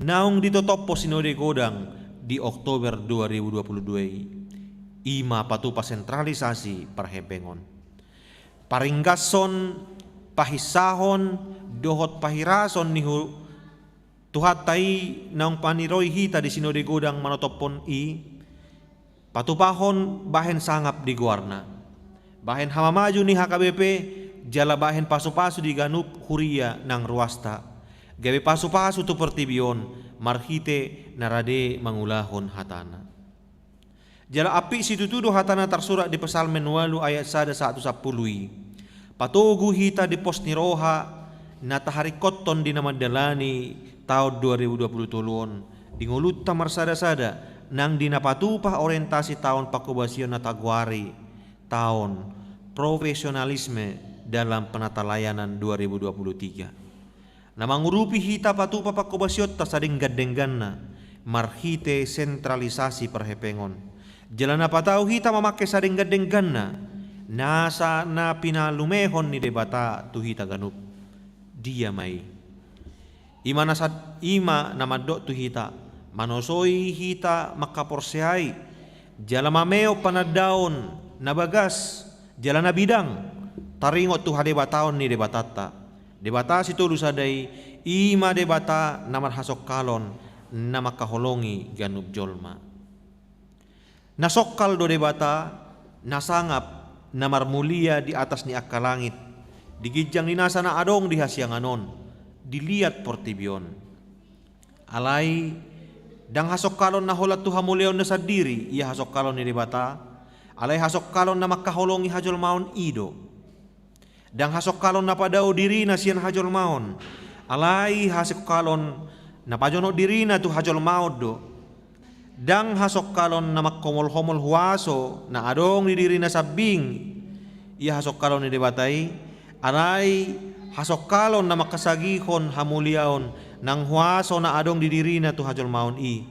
naung ditotophon Sinode Godang di Oktober dua ribu dua puluh dua i. I ma patupa sentralisasi parhepengon. Paringgashon, pahinsahon, dohot pahirason ni hu-, Tuhanta i naung paniroi hita di Sinode Godang manotophon i, patupahon bahen sangap di goarna, bahen hamamaju ni H K B P, jala bahen pasupasu di ganup huria nang ruasta, gabe pasupasu tu portibi on, marhite na rade mangulahon hatana. Jala ampit situtu do hata na tarsurat di Psalmen ualu ayat sada sahat tu sampulu i. Patogu hita di pos ni roha na taharingkothon di na mandalani taon dua ribu dua pulu tolu on, di ngolunta marsada-sada, nang di na patupa orientasi taon pangkobasion na tagoari taon profesionalisme dalam penatalayanan dua ribu dua pulu tiga. Na mangurupi hita patupa pangkobasionta sadenggan-dengganna, marhite sentralisasi parhepengon. Jala na patau hita mamangke sadenggan-dengganna, nasa na pinalumehon ni Debata tu hita ganup. Dia ma i? Ima na sad-, ima na mandok tu hita, manosoi hita mangkaporseai, jala mamehon panandaon na bagas, jala na bidang, taringot tu hadebataon ni Debatanta. Debata sitolu sada i, ima Debata na marhasongkalon, na mangkaholongi ganup jolma. Na songkal do Debata, na sangap, na marmulia di atas ni angka langit, di ginjang ni nasa na adong di hasiangan on, di liat portibi on. Alai, ndang hasongkalon na holan tu hamuliaonna sandiri, ia hasongkalon ni Debata, alai hasongkalon na mangkaholongi hajolmaon i do. Ndang hasongkalon na padao dirina sian hajolmaon, alai hasongkalon na pajonok dirina tu hajolmaon do. Ndang hasongkalon na mangkomol-homol huaso na adong di dirina sambing, ia hasongkalon ni Debata i, alai hasongkalon na mangkasagihon hamuliaon nang huaso na adong di dirina tu hajolmaon i.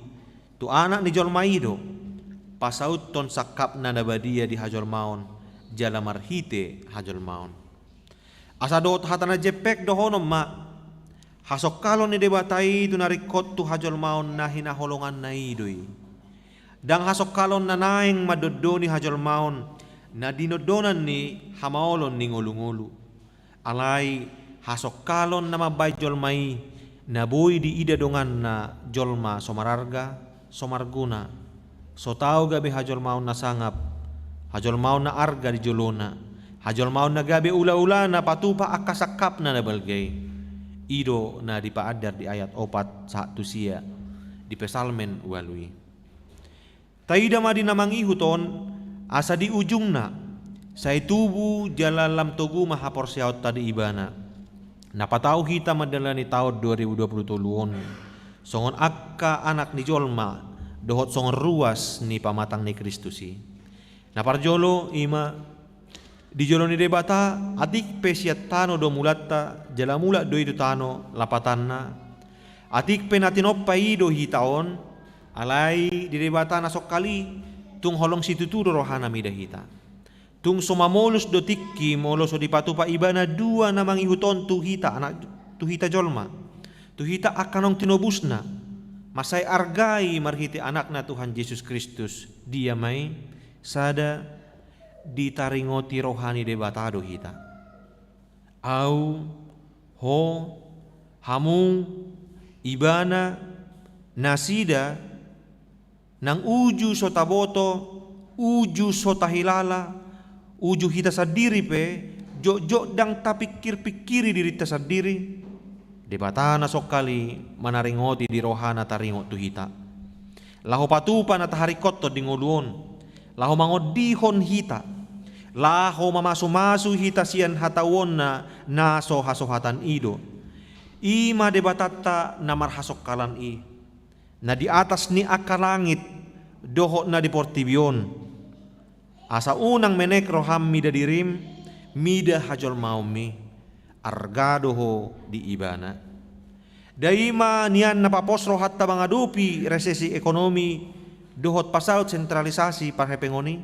Tu Anak ni jolma i do, pasauthon sangkapna na badia di hajolmaon, jala marhite hajolmaon. Asa dohot hata na jempek dohonon ma, hasongkalon ni Debata i tu na ringkot tu hajolmaon na hinaholonganna i do i. Ndang hasongkalon na naeng mandondoni hajolmaon, na dinondonan ni hamaolon ni ngolu-ngolu. Alai hasongkalon na mambahen jolma i, na boi diida donganna jolma so mararga, so marguna, so tau gabe hajolmaon na sangap, hajolmaon na arga di jolona, hajolmaon na gabe ula-ula na patupa angka sangkapna na balga i. I do na dipaandar di ayat opat sahat tu sia di Psalmen ualu i. Taida ma di na mangihut on, asa di ujungna, sai tubu jala lam togu ma haporseaonta di Ibana. Na patau hita mandalani taon dua ribu dua pulu tolu on, songon angka anak ni jolma, dohot songon ruas ni pamatang ni Kristus i. Na parjolo, ima, di jolo ni Debata, atik pe sian tano do mulanta, jala mulak do i tu tano, lapatanna. Atik pe na tinompa i do hita on, alai di Debata na songkal i, tung holong situtu do rohana mida hita. Tung so mamolus do tingki molo so dipatupa Ibana dua na mangihut on tu hita anak, tu hita jolma, tu hita angka naung tinobusna, mansai arga i marhite Anakna Tuhan Jesus Kristus, dia ma i, sada, ditaringoti roha ni Debata do hita. Au, ho, hamu, ibana, nasida, nang uju so taboto, uju so tahilala, uju hita sandiri pe, jotjot ndang tapingkir-pingkiri dirinta sandiri. Debata na songkal i manaringoti di rohana taringot tu hita. Laho patupa na taharingkothon di ngolu on. Laho mangondihon hita. Laho mamasu-masu hita sian hatauonna na so hasohatan i do. I ma Debatanta na marhasongkalan i. Na di atas ni angka langit, dohot na di portibi on. Asa unang menek roham mida dirim, mida hajolmaonmi, arga do ho di Ibana. Dai ma nian na papos rohanta mangadopi resesi ekonomi, dohot pasaut sentralisasi parhepengon i,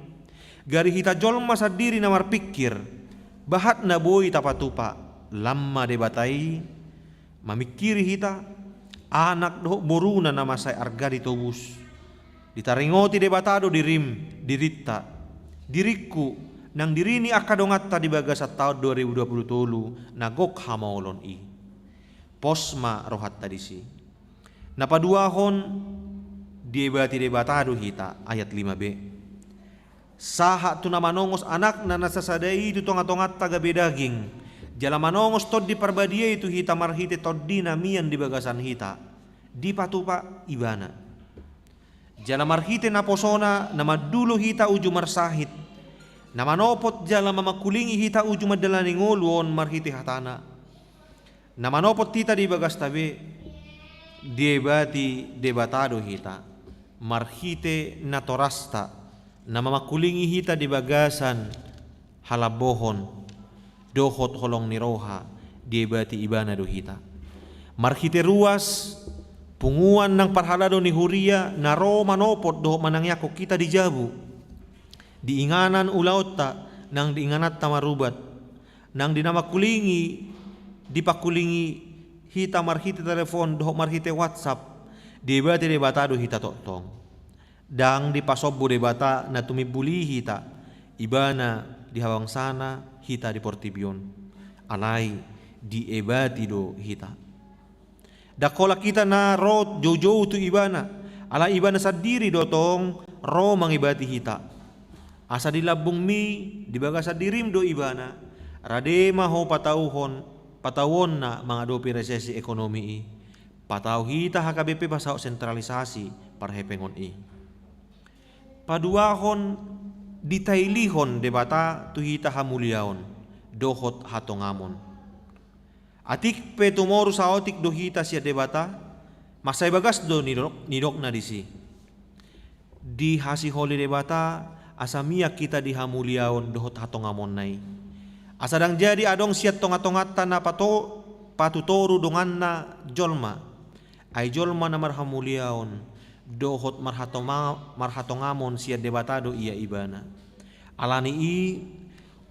gari hita jolma sandiri na marpingkir, bahat na boi tapatupa, lam ma Debata i, mamingkiri hita, anak dohot boruna na mansai arga ditobus. Ditaringoti Debata do dirim, dirinta, diringku, nang diri ni angka donganta di bagasan taon dua ribu dua puluh tolu na gok hamaolon i. Pos ma rohanta disi. Na paduahon, diebati Debata do hita, ayat lima b. Sahat tu na manongos Anakna na sasada i tu tongatonganta gabe daging, jala manongos Tondi Parbadia i tu hita marhite TondiNa mian di bagasan hita, dipatupa Ibana. Jala marhite naposona na mandulo hita uju marsahit, na manopot jala mamangkulingi hita uju mandalani ngolu on marhite hatana, na manopot hita di bagasta be, diebati Debata do hita, marhite natorasta, na mamangkulingi hita di bagasan halambohon dohot holong ni roha, diebati Ibana do hita. Marhite ruas, punguan nang parhalado ni huria na ro manopot dohot manangiangkon hita di jabu, di inganan ulaonta nang di ingananta marubat, nang di na mangkulingi, dipangkulingi hita marhite telepon dohot marhite WhatsApp, diebati Debata do hita tongtong. Ndang dipasombu Debata na tumimbul i hita, Ibana di habangsana, hita di portibi on. Alai diebati do hita. Ndang holan hita na ro joujou tu Ibana, alai Ibana sandiri do tong ro mangebati hita. Asa di lambungmi, di bagasan dirim do Ibana, rade ma ho patauhon, patauonna mangadopi resesi ekonomi i. Patau hita H K B P pasahat sentralisasi parhepengon i. Paduahon, ditailihon Debata tu hita hamuliaon dohot hatongamon. Atik pe tumoru saotik do hita sian Debata, mansai bagas do nidok, nidokna disi. Dihasiholi Debata asa mian hita di hamuliaon dohot hatongamonna i. Asa ndang jadi adong sian tongatonganta na pato-, patutoru donganna jolma. Ai jolma na marhamuliaon dohot marhatoma-, marhatongamon sian Debata do ia ibana. Alani i,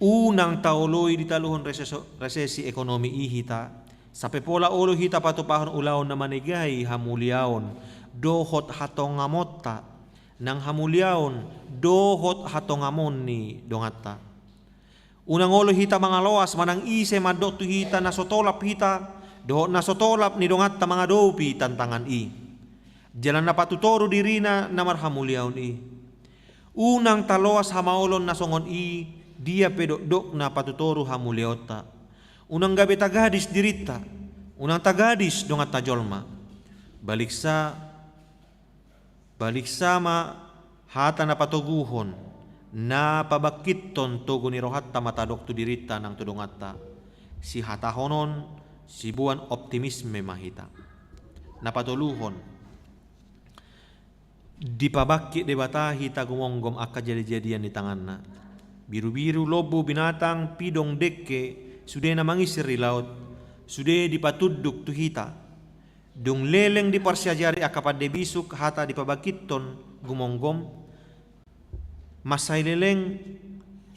unang taoloi ditaluhon reseso-, resesi ekonomi i hita, sampe pola olo hita patupahon ulaon na manegai hamuliaon dohot hatongamonta, nang hamuliaon dohot hatongamon ni donganta. Unang olo hita mangaloas manang ise mandok tu hita na so tolap hita dohot na so tolap ni donganta mangadopi tantangan i. Jala na patutoru dirina na marhamuliaon i. Unang taloas hamaolon na songon i, dia pe dokdokna patutoru hamuliaonta. Unang gabe tagadis dirinta, unang tagadis donganta jolma. Baliksa, baliksa ma hata na patoguhon, na pabangkithon togu ni rohanta ma tadok tu dirinta nang tu donganta. Sihatahonon, siboan optimisme ma hita. Na patoluhon, dipabangkit Debata hita gumomgom angka jadijadian ni tanganna. Birubiru, lombu, binatang, pidong, dengke, sude na mangisir di laut, sude dipatunduk tu hita. Dung leleng diparsiajari angka pande bisuk hata dipabangkithon gumomgom, mansai leleng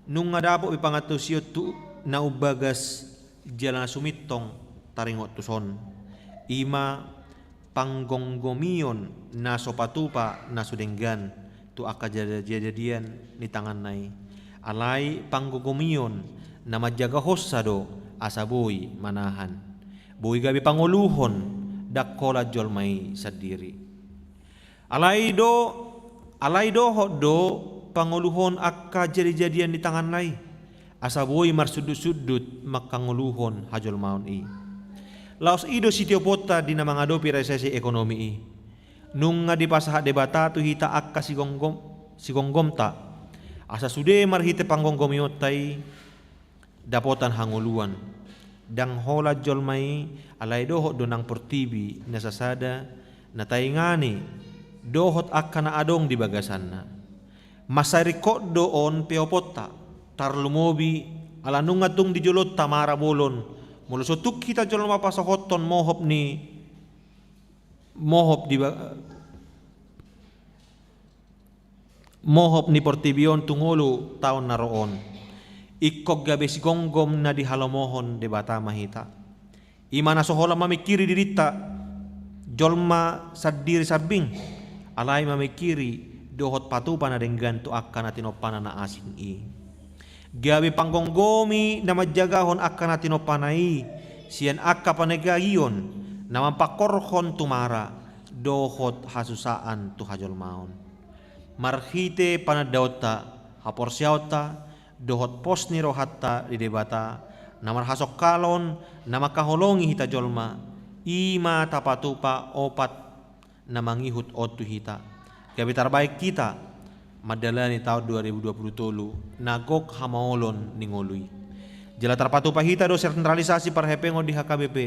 nunga dapot be pangantusion tu na umbagas jala na sumintong taringot tuson. I ma panggomgomion na so patupa na so denggan tu angka jadijadian ni tanganna i. Alai panggomgomion na manjagahonsa do asa boi manahan. Boi gabe pangoluhon, ndang holan jolma i sandiri. Alai do, alai dohot do pangoluhon angka jadijadian ni tanganna i, asa boi marsundutsundut mangkangoluhon hajolmaon i. Laos i do sitioponta di na mangadopi resesi ekonomi i. Nunga dipasahat Debata tu hita angka sigomgom, sigomgomta, asa sude marhite panggommigomionta i dapotan hangoluan. Ndang holan jolma i, alai dohot do nang portibi na sasada na taingani dohot angka na adong di bagasanna. Mansai ringkot do on peoponta, tarlumobi ala nunga tung di jolonta mara bolon, molo so tung hita jolma pasohothon mohop ni, mohop di ba-, mohop ni portibi on tu ngolu taon na ro on. Ingkon gabe sigomgom na dihalomohon Debata ma hita. I ma na so holan mamingkiri dirinta jolma sandiri sambing, alai mamingkiri dohot patupa na denggan tu angka na tinompana na asing i. Gabe panggomgomi na manjagahon angka na tinompana i sian angka panegaion na mampangkorhon tumara dohot hasusaan tu hajolmaon. Marhite panandaonta, haporseaonta dohot pos ni rohanta di Debata na marhasongkalon, na mangkaholongi hita jolma, i ma tapatupa opat na mangihut on tu hita, gabe tarbaen hita mandalani taon dua ribu dua puluh tolu na gok hamaolon ni ngolu i. Jala tarpatupa hita do sentralisasi parhepengon di H K B P,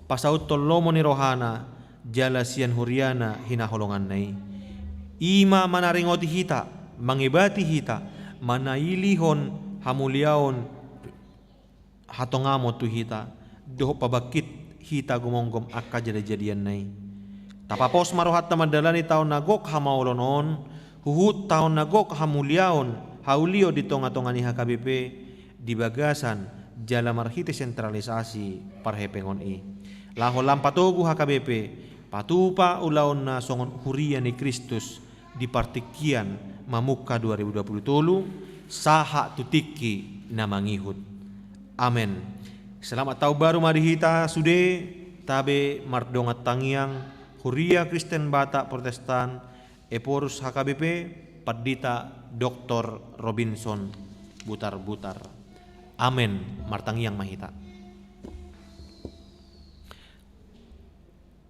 pasauthon lomo ni rohana jala sian huriana hinaholonganna i. I ma manaringoti hita, mangebati hita, manailihon hamuliaon hatongamon tu hita, dohot pabangkit hita gomgom angka jadijadianna i. Tapapos ma rohanta mandalani taon na gok hamaolon on, huhut taon na gok hamuliaon, haulion di tongatonga ni H K B P, di bagasan jala marhite sentralisasi parhepengon i. Laho lam patogu H K B P patupa ulaonna songon huria ni Kristus di partingkian mamungka dua ribu dua puluh tolu sahat tu tingki na mangihut. Amen. Selamat taon baru ma di hita sude, tabe mardongan tangiang, Huria Kristen Batak Protestan, Ephorus H K B P, Pandita Doktor Robinson Butarbutar. Amen. Martangiang ma hita.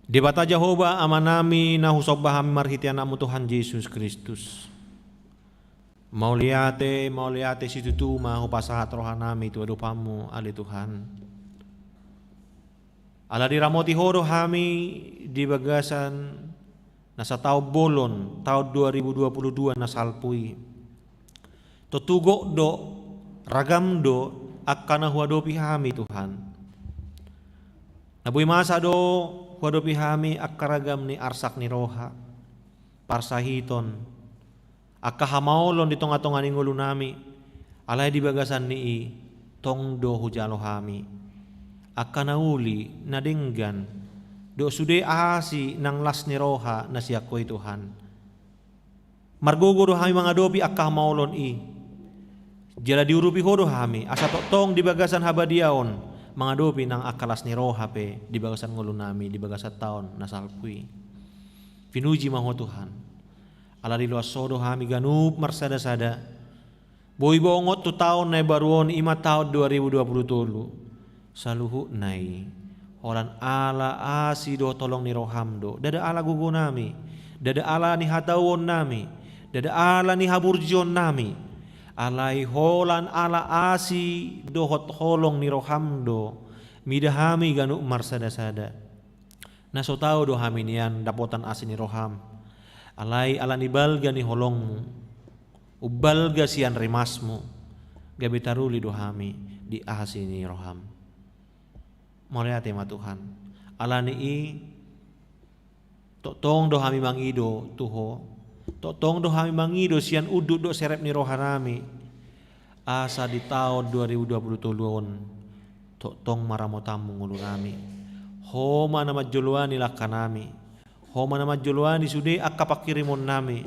Debata Jahowa, Amanami, na husomba hami marhite Anakmu Tuhan Jesus Kristus. Mauliate, mauliate situtu ma hupasahat rohanami tu adopanmu, ale Tuhan. Ala diramoti Ho do hami di bagasan na sataon bolon, taon dua ribu dua puluh dua na salpu i. Tontu gok do, ragam do angka na huadopi hami, Tuhan. Na boi masa do huadopi hami angka ragam ni arsak ni roha, parsahiton, angka hamaolon di tongatonga ni ngolunami, alai di bagasan ni i tong do hujalo hami angka na uli, na denggan, dohot sude asi nang las ni roha na sian Ho i, Tuhan. Margogo do hami mangadopi angka hamaolon i. Jala diurupi Ho do hami, asa tongtong di bagasan habadiaon mangadopi nang angka las ni roha pe di bagasan ngolunami di bagasan taon na salpu i. Pinuji ma Ho, Tuhan. Ala diloas Ho do hami ganup marsadasada. Boi bongot tu taon na imbaru on, i ma taon dua ribu dua puluh tolu. Saluhutna i holan ala asi dohot holong ni roham do, ndada ala gogonami, ndada ala ni hatauonnami, ndada ala ni haburjuonnami. Alai holan ala asi dohot holong ni roham do mida hami ganup marsadasada. Na so tau do hami nian dapotan asi ni roham. Alai ala ni balga ni holongmu, umbalga sian rimasmu, gabe taruli do hami di asi ni roham. Mauliate ma, Tuhan. Ala ni i tongtong do hami mangido tu Ho. Tongtong do hami mangido sian unduk dohot serep ni rohanami. Asa di taon dua ribu dua puluh tolu on tongtong maramotanmu ngolunami. Ho ma na manjoloani langkanami. Ho ma na manjoloani sude angka panghirimonnami,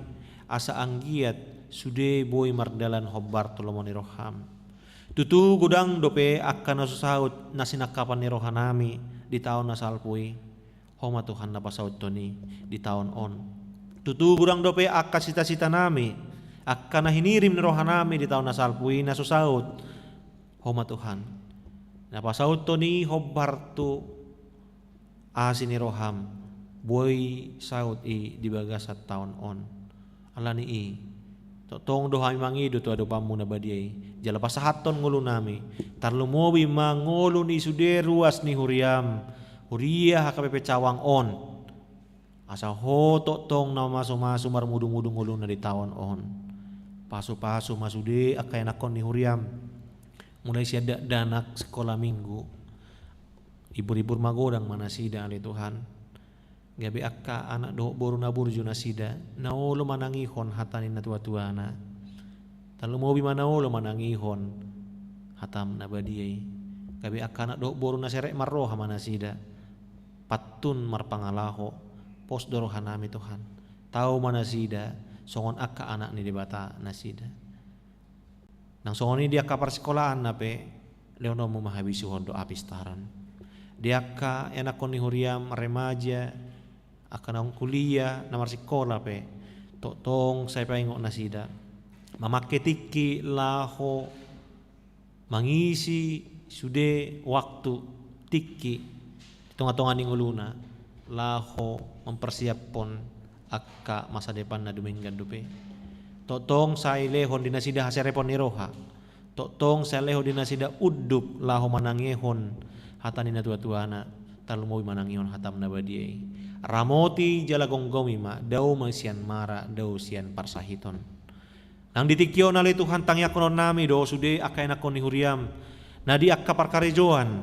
asa anggiat sude boi mardalan hombar tu lomo ni roham. Tutu godang dope angka na so saut na sinangkapan ni rohanami di taon na salpu i. Ho ma, Tuhan, na pasauthon i di taon on. Tutu godang dope angka sitasitanami, angka na hinirim ni rohanami di taon na salpu i na so saut. Ho ma, Tuhan, na pasauthon i hombar tu asi ni roham, boi saut i di bagasan taon on. Ala ni i tongtong do hami mangido tu adopanmu na badia i, jala pasahathon ngolunami, tarlumobi ma ngolu ni sude ruas ni huriam, huria H K B P Cawang on. Asa Ho tongtong na mamasumasu marmudumudu ngoluna di taon on. Pasupasu ma sude angka ianakhon ni huriam, mulai sian dakdanak sikola minggu. Iburibur magodang ma nasida, ale Tuhan. Gabe angka anak dohot boru na burju nasida, na olo manangihon hata ni natuatuana. Tarlumobi ma na olo manangihon hatam na badia i. Gabe angka anak dohot boru na serep marroha ma nasida, pantun marpangalaho. Pos do rohanami, Tuhan. Tau ma nasida songon angka anak ni Debata nasida. Nang songon i di angka parsingkolaanna pe, lehononmu ma habisuhon dohot hapistaran. Di angka ianakhon ni huriam, remaja, angka naung kuliah, na marsingkola pe, tongtong sai paingot nasida mamangke tingki laho mangisi sude waktu, tingki di tongatonga ni ngoluna laho mempersiaphon angka masa depan na dumenggan dope. Tongtong sai lehon di nasida haserepon ni roha. Tongtong sai lehon di nasida unduk laho manangihon hata ni natuatuana, tarlumobi manangihon hatam na badia i. Ramoti jala gomgomi ma, dao ma sian mara, dao sian parsahiton. Nang di tingki on ale Tuhan, tangiangkononnami do sude angka ianakhon ni huriam na di angka parkarejoan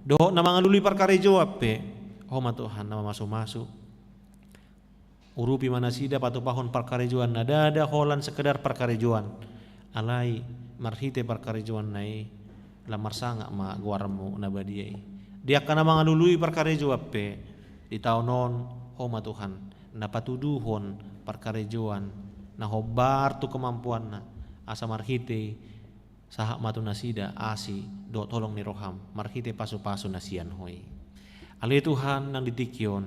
dohot na mangalului parkarejoan pe. Ho ma Tuhan na mamasumasu. Urupi ma nasida patupahon parkarejoanna, ndada holan sekedar parkarejoan, alai marhite parkarejoanna i lam marsangap ma goarmu na badia i. Di angka na mangalului parkarejoan pe di taon on, ho ma Tuhan na patuduhon parkarejoan na hombar tu kemampuanna, asa marhite i sahat ma tu nasida asi dohot holong ni roham marhite pasupasu na sian Ho i. Ale Tuhan, nang di tingki on,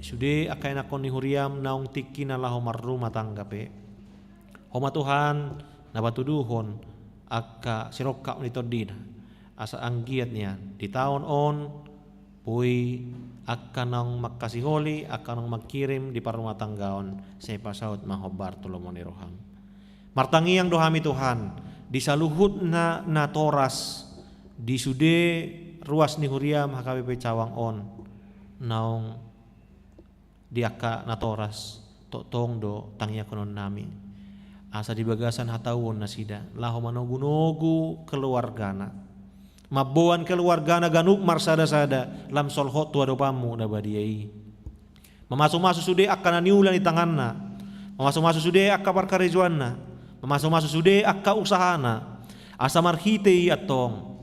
sude angka ianakhon ni huriam naung tingkina laho marrumah tangga pe, ho ma Tuhan na patuduhon angka sirongkap ni tondina, asa anggiat nian di taon on boi angka naung mangkasiholi, angka naung mangkirim di parrumahtanggaon, sai pasaut ma hombar tu lomo ni roham. Martangiang do hami Tuhan di saluhutna natoras di sude ruas ni huriam H K B P Cawang on, naung di angka natoras, tongtong do tangiangkononnami asa di bagasan hatauon nasida laho manogunogu keluargana, mamboan keluargana ganup marsadasada lam solhot tu adopanmu na badia i. Mamasumasu sude angka na niula ni tanganna, mamasumasu sude angka parkarejoanna, mamasumasu sude angka usahana, asa marhite i antong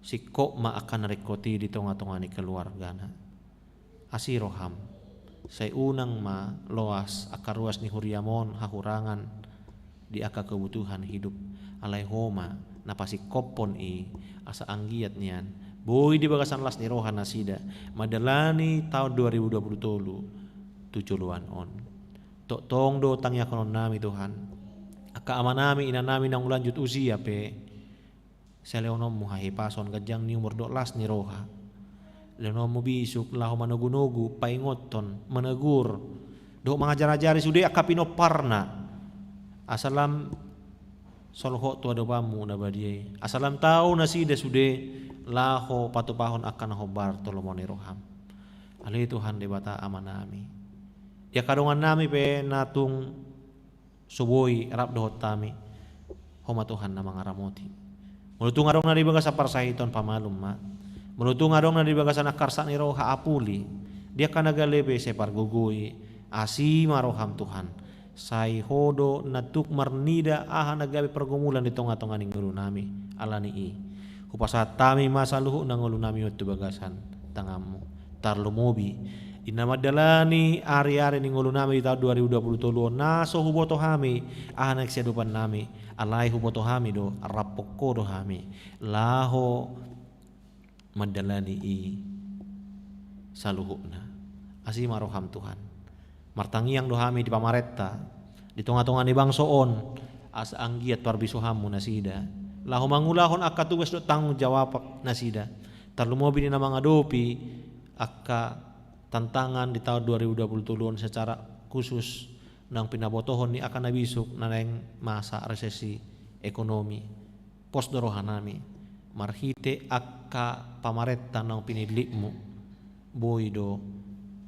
singkop ma angka na ringkot i di tongatonga ni keluargana. Asi roham, sai unang ma loas angka ruas ni huriam on hahurangan di angka kebutuhan hidup. Alai Ho ma na pasingkophon i, asa anggiat nian boi di bagasan las ni roha nasida mandalani taon dua ribu dua puluh tolu tu joloan on. Tongtong do tangiangkononnami Tuhan, angka amanami inanami naung lanjut usia pe, sai lehononmu hahipason, ganjang ni umur dohot las ni roha. Lehononmu bisuk laho manogunogu, paingothon, manegur dohot mangajarajari sude angka pinomparna, asa lam solhot tu adopanmu na badia i, asa lam tau nasida sude laho patupahon angka na hombar tu lomo ni roham. Ale Tuhan Debata amanami, di angka dongannami pe na tung so boi rap dohot hami, Ho ma Tuhan na mangaramoti. Molo tung adong na di bagasan parsahiton, pamalum ma. Molo tung adong na di bagasan angka arsak ni roha, apuli. Di angka na gale pe sai pargogoi. Asi ma roham Tuhan, sai Ho do na tuk marnida aha na gabe pergumulan di tongatonga ni ngolunami. Alani i, hupasahat hami ma saluhutna ngolunami on tu bagasan tanganmu. Tarlumobi di na mandalani ariari ni ngolunami di taon dua ribu dua puluh tolu on, na so huboto hami aha na siadopannami, alai huboto hami do, raphon Ho do hami laho mandalani i saluhutna. Asi ma roham Tuhan. Martangiang do hami di pamarenta, di tongatonga ni bangso on, asa anggiat parbisuhanmu nasida laho mangulahon angka tugas dohot tanggung jawab nasida, tarlumobi di na mangadopi angka tantangan di taon dua ribu dua puluh tolu on, secara khusus naung pinabotohon ni angka na bisuk na naeng masa resesi ekonomi. Pos do rohanami, marhite angka pamarenta naung pinillitmu, boi do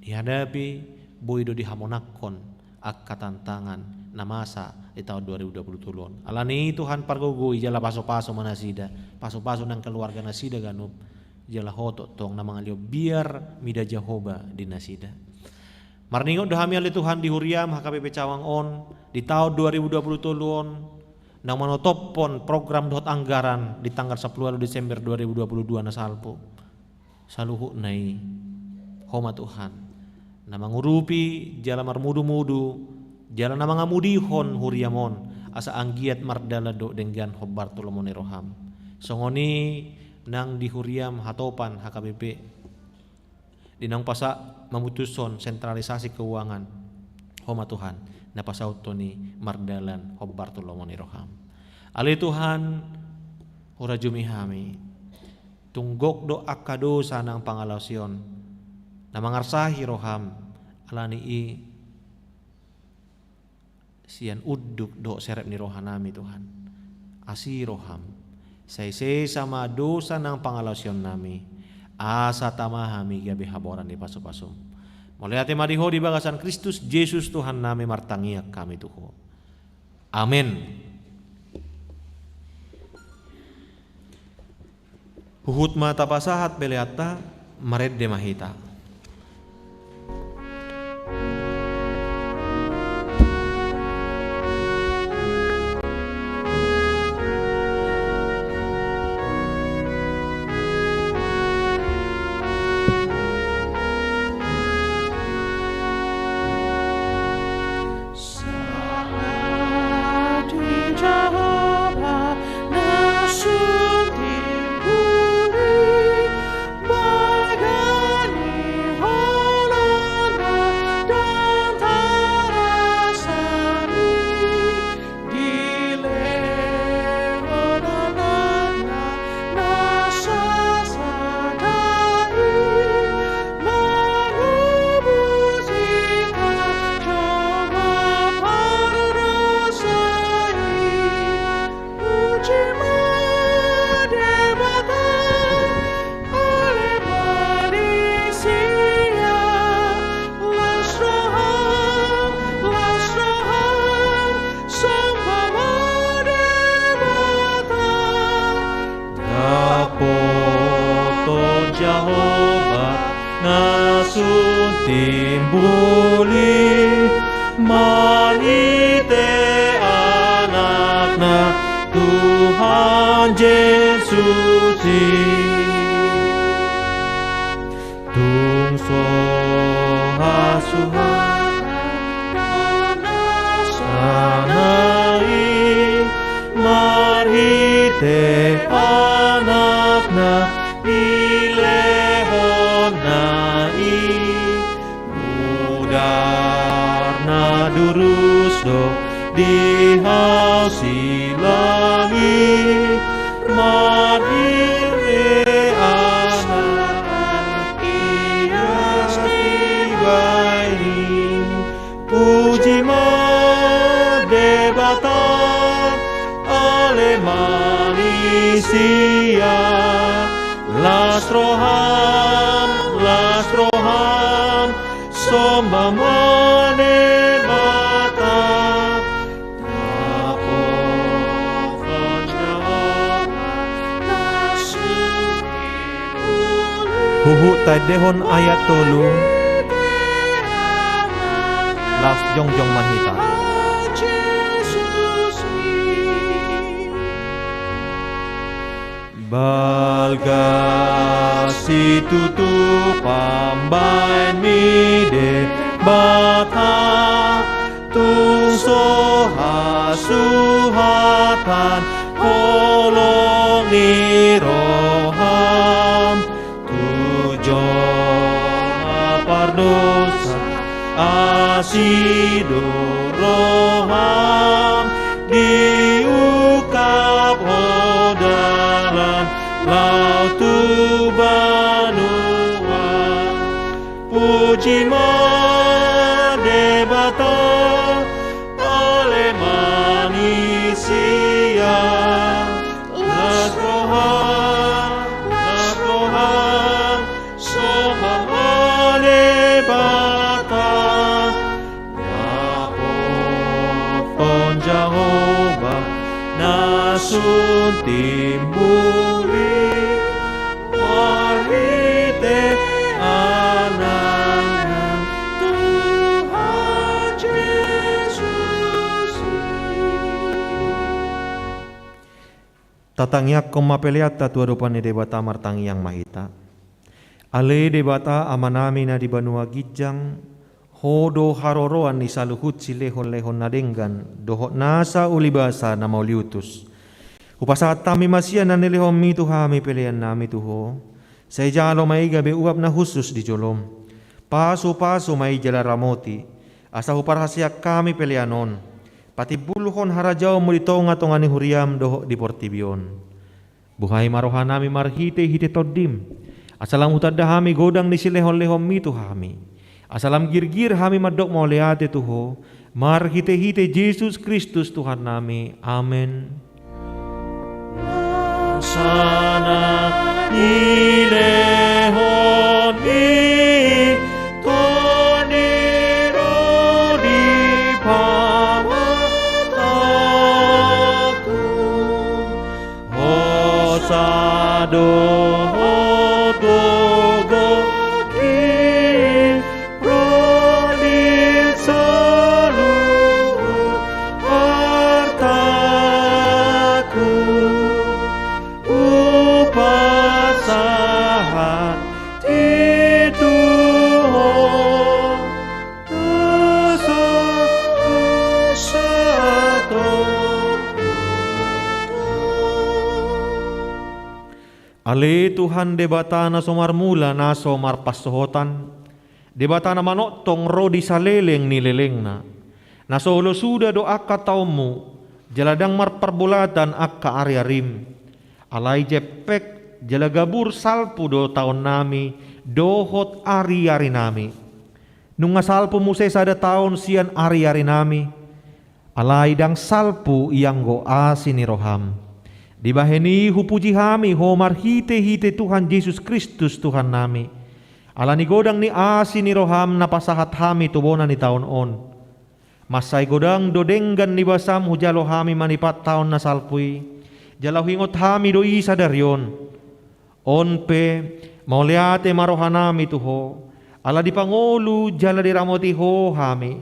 dihadapi, boi do dihamonangkon angka tantangan na masa di taon dua ribu dua puluh tolu on. Alani i Tuhan, pargogoi jala pasupasu ma nasida, pasupasu nang keluarga nasida ganup, jala Ho tongtong na mangalehon biar mida Jahowa di nasida. Marningot do hami ale Tuhan di huriam H K B P Cawang on, di taon dua ribu dua puluh tolu on, naung manotophon program dohot anggaran di tanggal sampulu ualu Desember dua ribu dua puluh dua na salpu. Saluhutna i, Ho ma Tuhan na mangurupi jala marmudumudu jala na mangamudihon huriam on, asa anggiat mardalan dohot denggan hombar tu lomo ni roham. Songon i nang di huriam hatopan H K B P, di naung pasahat mamutushon sentralisasi keuangan, Ho ma Tuhan, na pasauthon i mardalan hombar tu lomo ni roham. Ale Tuhan, hurajumi hami. Tung gok do angka dosa nang pangalaosion na mangarsahi roham, alani i sian unduk dohot serep ni rohanami Tuhan. Asi roham, sai sesa ma dosa nang pangalaosionnami, asa tama hami gabe haboran ni pasupasum. Mauliate ma di Ho di bagasan Kristus Jesus Tuhannami, martangiang hami tu Ho. Amen. Huhut ma tapasahat peleanta, marende ma hita. Dapoton Jahowa na sun timbul i, marhite Anakna Tuhan Jesus i. Tung so hasuhatan Anakna i, marhite Anakna dilehonna i, mudarna durus do di hau silang i, marhite Anakna ias dibaen i. Puji ma Debata, ale ma ni sia, las roham, las roham, somba ma Debata. Dapoton Jahowa na sun timbul i. Huhut taendehon ayat tolu. Las jongjong ma hita. Balga situtu pambaen ni Debata, tung so hasuhatan holong ni roham, tu jolma pardosa asi do roham, diungkap Ho dalan laho tu banua. Puji ma Debata, ale ma ni sia, las roham, las roham, somba ma Debata. Dapoton Jahowa na sun timbul i, marhite Anakna Tuhan Jesus i. Tatangiangkon ma peleanta tu adopan ni Debata, martangiang ma hita. Ale Debata Amanami na di banua ginjang, Ho do haroroan ni saluhut silehonlehon na denggan dohot nasa ulibasa na mauliutus. Hupasahat hami ma sian na nilehonmi tu hami peleannami tu Ho. Sai jalo ma i gabe uap na hushus di jolom. Pasupasu ma i jala ramoti, asa huparhaseang hami pelean on patimbulhon harajaonmu di tongatonga ni huriam dohot di portibi on. Buhai ma rohanami marhitehite Tondim, asa lam hutanda hami godang ni silehonlehonmi tu hami, asa lam girgir hami mandok mauliate tu Ho, marhitehite Jesus Kristus Tuhannami. Amen. Sana nilehonmi, Tondi ro di pamatangku. Hosa dohot gogo, ro di saluhut artaku. Hupasahat i tu Ho. Ale Tuhan Debata na so marmula, na so marpansohotan, Debata na manongtong ro di saleleng ni lelengna, na so olo suda do angka taonmu, jala ndang marparbolatan angka ariarim. Alai jempek jala gabur salpu do taonnami dohot ariarinami. Nunga salpu muse sada taon sian ariarinami, alai ndang salpu ianggo asi ni roham. Dibahen i hupuji hami Ho marhitehite Tuhan Jesus Kristus Tuhannami, ala ni godang ni asi ni roham na pasahat hami tu bona ni taon on. Mansai godang do denggan ni basam hujalo hami manipat taon na salpu i, jala huingot hami do i sadari on. On pe, mauliate ma rohanami tu Ho, ala dipangolu jala diramoti Ho hami.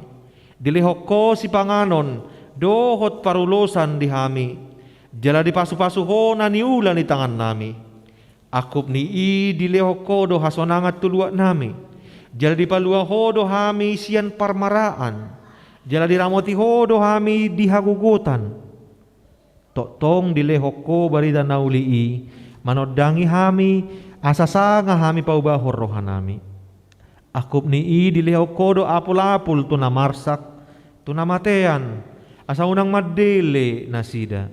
Dilehon Ho sipanganon dohot parulosan di hami, jala dipasupasu Ho na niula ni tangannami. Angkup ni i dilehon Ho do hasonangan tu luatnami, jala dipalua Ho do hami sian parmaraan, jala diramoti Ho do hami di hagogotan. Tongtong dilehon Ho barita na uli i manondangi hami, asa sanga hami paubahon rohanami. Angkup ni i dilehon Ho do apulapul tu na marsak, tu na matean, asa unang mandele nasida.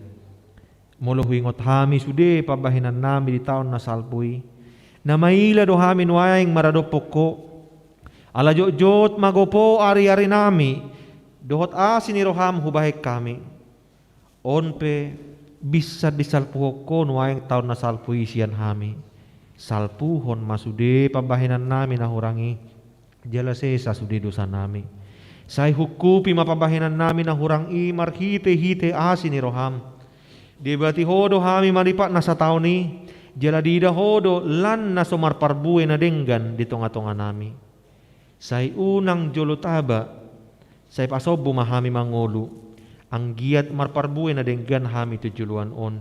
Molo huingot hami sude pambahenannami di taon na salpu i, na maila do hami nuaeng maradophon Ho. Ala jotjot ma gopo ariarinami, dohot asi ni roham hubahen hami. On pe, binsar disalpuhon Ho nuaeng taon na salpu i sian hami. Salpuhon ma sude pambahenannami na hurang i, jala sesa sude dosanami. Sai hungkupi ma pambahenannami na hurang i marhitehite asi ni roham. Diebati Ho do hami manipat na sataon i, jala diida Ho do lan na so marparbue na denggan di tongatonganami. Sai unang jolo taba, sai pasombu ma hami mangolu, anggiat marparbue na denggan hami tu joloan on.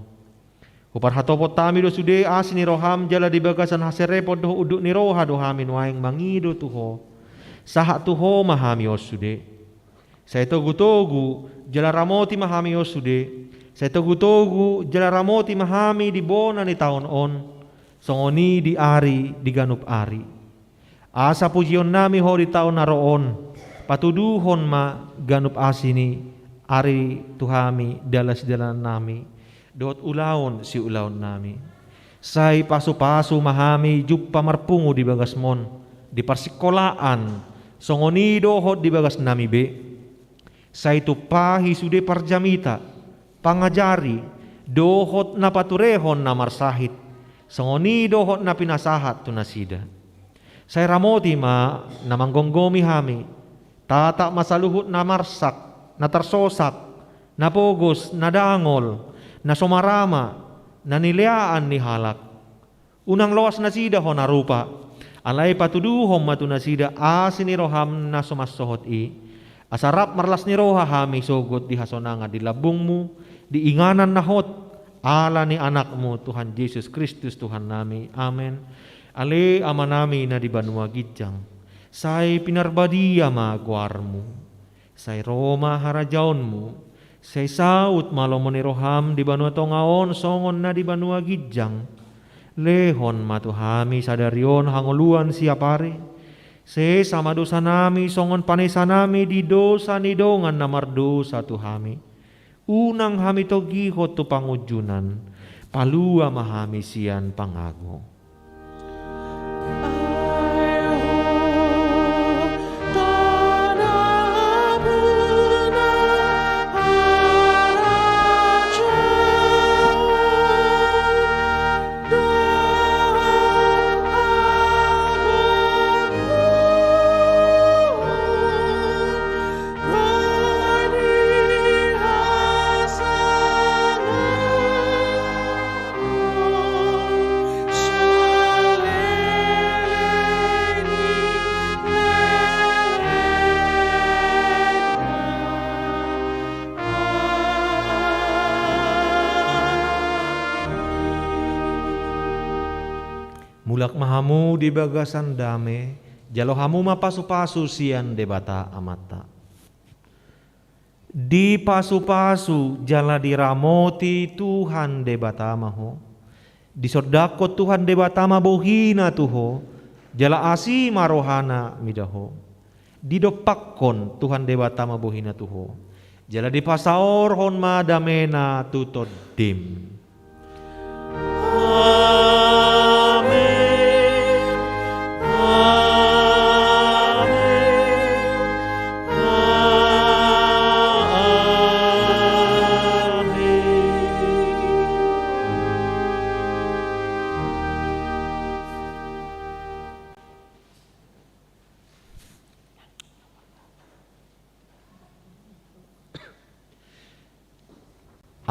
Huparhatopot hami do sude asi ni roham jala di bagasan haserepon dohot unduk ni roha do hami nuaeng mangido tu Ho. Sahat tu Ho ma hami on sude. Sai togutogu jala ramoti ma hami on sude. Sai togutogu jala ramoti ma hami di bona ni taon on, songon i di ari, di ganup ari. Asa pujionnami Ho di taon na ro on, patuduhon ma ganup asi ni ari tu hami dalan sidalanannami, dohot ulaon siulaonnami. Sai pasupasu ma hami jumpa marpungu di bagasmon, di parsingkolaan, songon i dohot di bagasnami be. Sai tumpahi sude parjamita, pangajari, dohot na paturehon na marsahit, songon i dohot na pinasahat tu nasida. Sai ramoti ma na manggomgomi hami, tatap ma saluhut na marsak, na tarsosak, na pogos, na dangol, na so marama, na nileaan ni halak. Unang loas nasida hona rupa, alai patuduhon ma tu nasida asi ni roham na so mansohot i, asa rap marlas ni roha hami sogot di hasonangan di lambungmu, di inganan na hot, ala ni Anakmu Tuhan Jesus Kristus Tuhannami. Amen. Ale Amanami na di banua ginjang, Sai pinarbadia ma goarmu. Sai ro ma harajaonmu. Sai saut ma lomo ni roham di banua tonga on songon na di banua ginjang. Lehon ma tu hami sadari on hangoluan siapari. Sesa ma dosanami songon panesanami di dosa ni dongan na mardosa tu hami. Unang hami togihon tu pangunjunan, palua ma hami sian pangago. Mulak ma hamu di bagasan dame, jalo hamu ma pasu-pasu sian Debata Amanta. Dipasu-pasu jala diramoti Tuhan Debata ma ho. Disondangkon Tuhan Debata ma bohina tu ho, jala asi ma rohana mida ho. Didompakkon Tuhan Debata ma bohina tu ho, jala dipasaorhon ma damena tu tondim. Amen. Amen. Amen.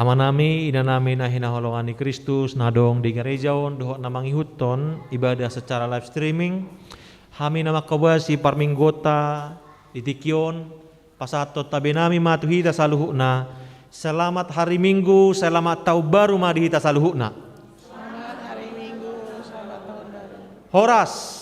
Amanami, inanami na hinaholongan ni Kristus, na adong di gareja on dohot na mangihuthon ibadah secara live streaming, hami na manghobasi parmingguonta di tingki on, pasahathon tabenami ma tu hita saluhutna. Selamat hari Minggu, selamat tahun baru ma di hita saluhutna. Selamat hari Minggu, selamat tahun baru. Horas.